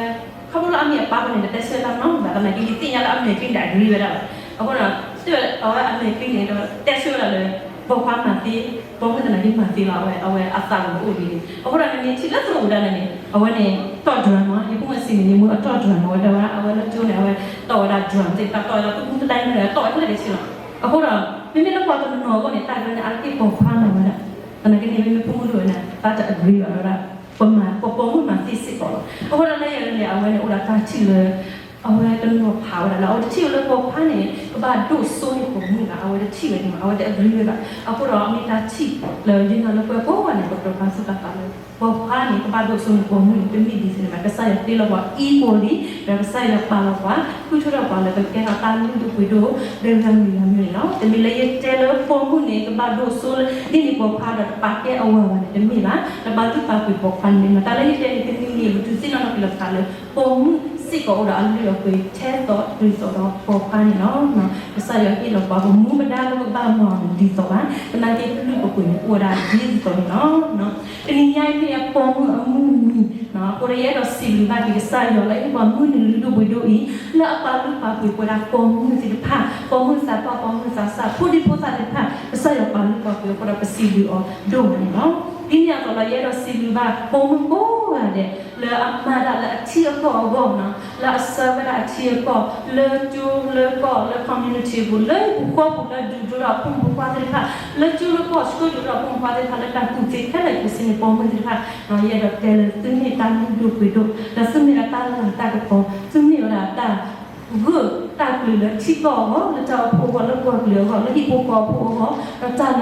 ခီဖျိလၢအမ့ၢ်အပၢ်ဝဲန့ၣ် တတဲဆၢတၢ်နီတမံၤဘၣ် သနာ်က့ ယသ့ၣ်ညါလၢအမဲာ်ချံန့ၣ် တ agree ဝဲဒၣ်ဘၣ် အဃိဒီး အဝဲအမဲာ်ချံန့ၣ်ဒီး တဲဆၢဝဲဒၣ်လၢ ပိာ်ခွါမၤသ့ ပိာ်မုၣ်သနာ်က့မၤသ့လီၤ အဝဲအသးအိၣ်အိၣ်ဒ်န့ၣ် အဃိဒီးနမ့ၢ်ထံၣ်လၢသရိာ်ပူၤဒၣ်လဲာ်န့ၣ် အဝဲန့ၣ် တီၣ် drum မး ယဖိမုၣ်စံးန့ၣ် ယမ့ၢ်အတီၣ် drum မး ဝဲဒၣ်ဝဲ အဝဲလၢကၠိန့ၣ် အဝဲတီၣ်ဝဲဒၣ် drum သ့ၣ်တဖၣ်တီၣ်ဝဲဒၣ် ပူပူတဒၣ်မ့ၢ်တီၣ်ဝဲခဲလၢာ်ခဲဆ့လီၤ အဃိဒီး မ့မ့ၢ်လၢပှၤတနီၤအဂီၢ်န့ၣ် တၢ်ကရၢန့ၣ် အါတက့ၢ်ပိာ်ခွါမၤဝဲဒၣ် သနာ်က့န့ၣ် မ့မ့ၢ်ဖိမုၣ်ဒိၣ်ဝဲန့ၣ် တၢ်တ agree ဘၣ်ဝဲဒၣ် ပမၤ ပပိာ်မုၣ်မၤသ့စ့ၢ်ကီးလီၤ အဃိဒီးလၢယၤန့ၣ် အဝဲန့ၣ်အိၣ်ဒီးတၢ်ထံၣ်လၢ အဝဲတနီၤဖးဝဲဒၣ်လၢ အဝဲတထံၣ်ဝဲလၢပိာ်ခွါန့ၣ် ကဘၣ်ဒိၣ်စိန့ၢ်ပိာ်မုၣ်ဘၣ် အဝဲတထံၣ်ဝဲန့ၣ် အဝဲတ agree ဝဲဘၣ် အဃိဒီးမ့ၢ်တၢ်ထံၣ်လၢယနာ်လၢပှၤကိးဂၤန့ၣ် ပကြၢးပာ်သူၣ်ပာ်သးလၢ ပိာ်ခွါန့ၣ် ကဘၣ်ဒိၣ်စိန့ၢ်ပိာ်မုၣ်န့ၣ် တမ့ၢ်ဒ်သိးန့ၣ်ဘၣ် ကစၢ်ယွၤတ့လီၤပှၤ equally ဒီးကစၢ်ယွၤပာ်လီၤပှၤ ဃုထၢထီၣ်ပှၤလၢပကကဲထီၣ်တၢ်လုၢ်ဒိၣ်ပှ့ၤဒိၣ် ဒီးဂၤမံၤဂၤမံၤန့ၣ်လီၤ တမ့ၢ်လၢယတဲလၢပိာ်မုၣ်န့ၣ် ကဘၣ်ဒိၣ်စိန့ၢ်ပိာ်ခွါဒီးတပာ်ကဲအဝၤဘၣ်န့ၣ် တမ့ၢ်ဘၣ် တပာ်လုၢ်ပာ်ပှ့ၤပိာ်ခွါန့ၣ်မ့ၢ် တၢ်လၢယတဲန့ၣ် တနံၤန့ၣ် ပတုၤသ့ၣ်နီၣ်ထီၣ်က့ၤလီၤပသးလၢ ပိာ်မုၣ် စ့ၢ်ကီးအိၣ်ဒီးအလုၢ်အပှ့ၤထဲသိးတုၤသိးဒီးပိာ်ခွါန့ၣ်လီၤ. ကစၢ်ယွၤဟ့ၣ်လီၤပှၤပမူပဒါလၢပကဘၣ်မၤအီၤန့ၣ်ဒ်သိးဘၣ်, သနာ်က့ပလုၢ်ပပှ့ၤန့ၣ်အိၣ်ဝဲဒၣ်ဒ်သိးန့ၣ်လီၤ. တနံၤညါအံၤမ့ၢ်အပိာ်မုၣ်အမုၢ်နံၤ, အဃိဒီးယအဲၣ်ဒိးစံးဘျုးဘၣ်က့ၤကစၢ်ယွၤလၢအဟ့ၣ်ပှၤမုၢ်နံၤလုၢ်ဒိၣ်ပှ့ၤဒိၣ်အံၤ လၢအပာ်လုၢ်ပာ်ပှ့ၤပဝဲဒၣ်ပိာ်မုၣ်သ့ၣ်တဖၣ်, ပိာ်မုၣ်သးပှၢ် ပိာ်မုၣ်သးစၢ် ဖိဒံဖိသၣ်သ့ၣ်တဖၣ် ကစၢ်ယွၤပာ်လုၢ်ပာ်ပှ့ၤအဃိဒီးပစံးဘျုးအီၤဒိၣ်မးန့ၣ်လီၤ. ဒ်န့ၣ်အသိးလီၤ ယအဲၣ်ဒိးစံးဘျုးဘၣ်ပိာ်မုၣ်ကိးဂၤဒဲး လၢအမၤတၢ်လၢအထံအကီၢ်အဂီၢ်နီၤ, လၢအဆၢဝဲဒၣ်အထံအကီၢ် လၢကၠိလၢကီၢ်လၢ community အပူၤ လၢဟံၣ်ပူၤဃီပူၤ လၢဒုးဒိၣ်ထီၣ်အဖိမုၣ်ဖိခွါသ့ၣ်တဖၣ် လၢကၠိလၢကီၢ် ဆှၢဒုးထီၣ်အဖိမုၣ်ဖိခွါသ့ၣ်တဖၣ် လၢတၢ်ကူၣ်သ့ခဲလၢာ်ခဲဆ့န့ၣ် ပိာ်မုၣ်သ့ၣ်တဖၣ် ယအဲၣ်ဒိးတဲလၢသုမ့ၢ်တၢ်လုၢ်ဒိၣ်ပှ့ၤဒိၣ် ဒီးသုမ့ၢ်ဒၣ်တၢ်လၤတၢ်ကပီၤ သုမ့ၢ်ဝဲဒၣ်တၢ် ဂၢၢ်တၢ်ကျၢၤလၢထံကီၢ်အဂီၢ် လၢတၢ်အိၣ်ဖှိၣ်အဂီၢ် လၢပှၤကလုာ်အဂီၢ် လၢဟံၣ်ဖိဃီဖိအဂီၢ် ဒီးတၢ်လၤတၢ်ကပီၤအံၤန့ၣ်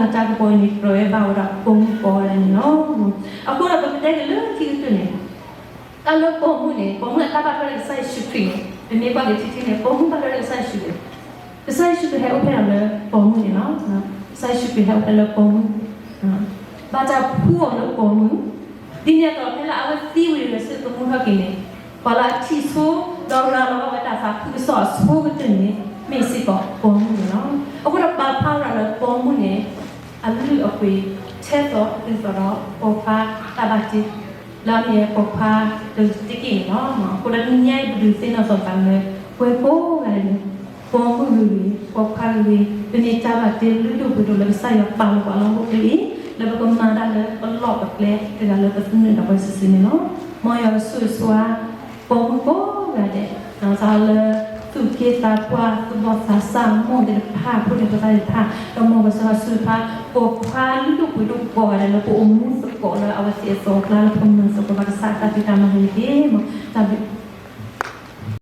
ကြၢးဝဲဘၣ်ဝဲဒၣ်ပိာ်မုၣ်ကိးဂၤဒဲးန့ၣ်လီၤ. အဃိဒီးပကတဲက့ၤလၢခံကတၢၢ်န့ၣ် တၢ်လၢပိာ်မုၣ်န့ၣ် ပိာ်မုၣ်အတၢ်ဘၣ်ထွဲဒီးကစၢ်ယ့ၣ်ၡူးခရံာ်န့ၣ် ပမ့ၢ်ကွၢ်က့ၤထံထံန့ၣ် ပိာ်မုၣ်ဘၣ်ထွဲဒီးကစၢ်ယ့ၣ်ၡူးခရံာ် ကစၢ်ယ့ၣ်ၡူးခရံာ်ဟဲအိၣ်ဖျဲၣ်ဒီးလၢပိာ်မုၣ်န့ၣ်လီၤ. ကစၢ်ယ့ၣ်ၡူးခရံာ်ဟဲအိၣ်ဖျဲၣ်လၢပိာ်မုၣ် ဘၣ်တၢ်ဖှူအီၤလၢပိာ်မုၣ်, ဒ်န့ၣ်အသိးဖဲလၢအဝဲသံဝံၤဒီး စ့ၢ်ကမူထီၣ်က့ၤန့ၣ် ပှၤလၢအထံၣ်ဆိ ဒီးရၤလီၤဘၣ်ဝဲတၢ်သးခုကစီၣ်အဆိကတၢၢ်န့ၣ် မ့ၢ်စ့ၢ်ကီးပိာ်မုၣ်န့ၣ်လီၤ. အဃိဒီးပာ်ဖျါဝဲဒၣ်လၢပိာ်မုၣ်န့ၣ် အလုၢ်အပှ့ၤ ထဲသိးတုၤသိးဒီးပိာ်ခွါတၢ်ဘၣ်တ့ လၢအမ့ၢ်ပိာ်ခွါတက့ၢ်န့ၣ်လီၤ. အဃိဒီးတနံၤညါအံၤ ပဒုးသ့ၣ်နီၣ်ထီၣ်သးလၢ ပဝဲကိးဂၤဒဲး ပိာ်မုၣ်ဂ့ၤဂ့ၤ ပိာ်ခွါဂ့ၤဂ့ၤ ပမ့ၢ်တၢ်ဘၣ်တ့လုၢ်ဒိၣ်ပှ့ၤဒိၣ်လၢကစၢ်ယွၤပာ်လီၤပှၤလၢဟီၣ်ခိၣ်ချၢအံၤ လၢပကမၤတၢ်လၢပလီၢ်ပကျဲတဂၤလၢပသနၢၣ်ဒီးပှၤစုာ်စုာ်န့ၣ်လီၤ. မ်ယွၤကဆိၣ်ဂ့ၤဆိၣ်ဝါ ပိာ်မုၣ်ကိးဂၤဒဲး စးလၢ သူၣ်က့သးပှၢ် သူၣ်ဘီၣ်သးစၢ်အမိၢ်သ့ၣ်တဖၣ် ဖိဒံဖိသၣ်သ့ၣ်တဖၣ် ဒီးမ်ကစၢ်ယွၤဆိၣ်ဂ့ၤဆိၣ်ဝါ ပိာ်ခွါလုၢ်ဒိၣ်ပှ့ၤဒိၣ်ကိးဂၤဒဲးလၢပအိၣ်မူသကိးလၢအဝဲသ့ၣ်အသိးအကျါလၢပမၤသကိးဘၣ်ကစၢ်အတၢ်ဖံးတၢ်မၤန့ၣ်တက့ၢ်. မ်တၢ်ဘျုး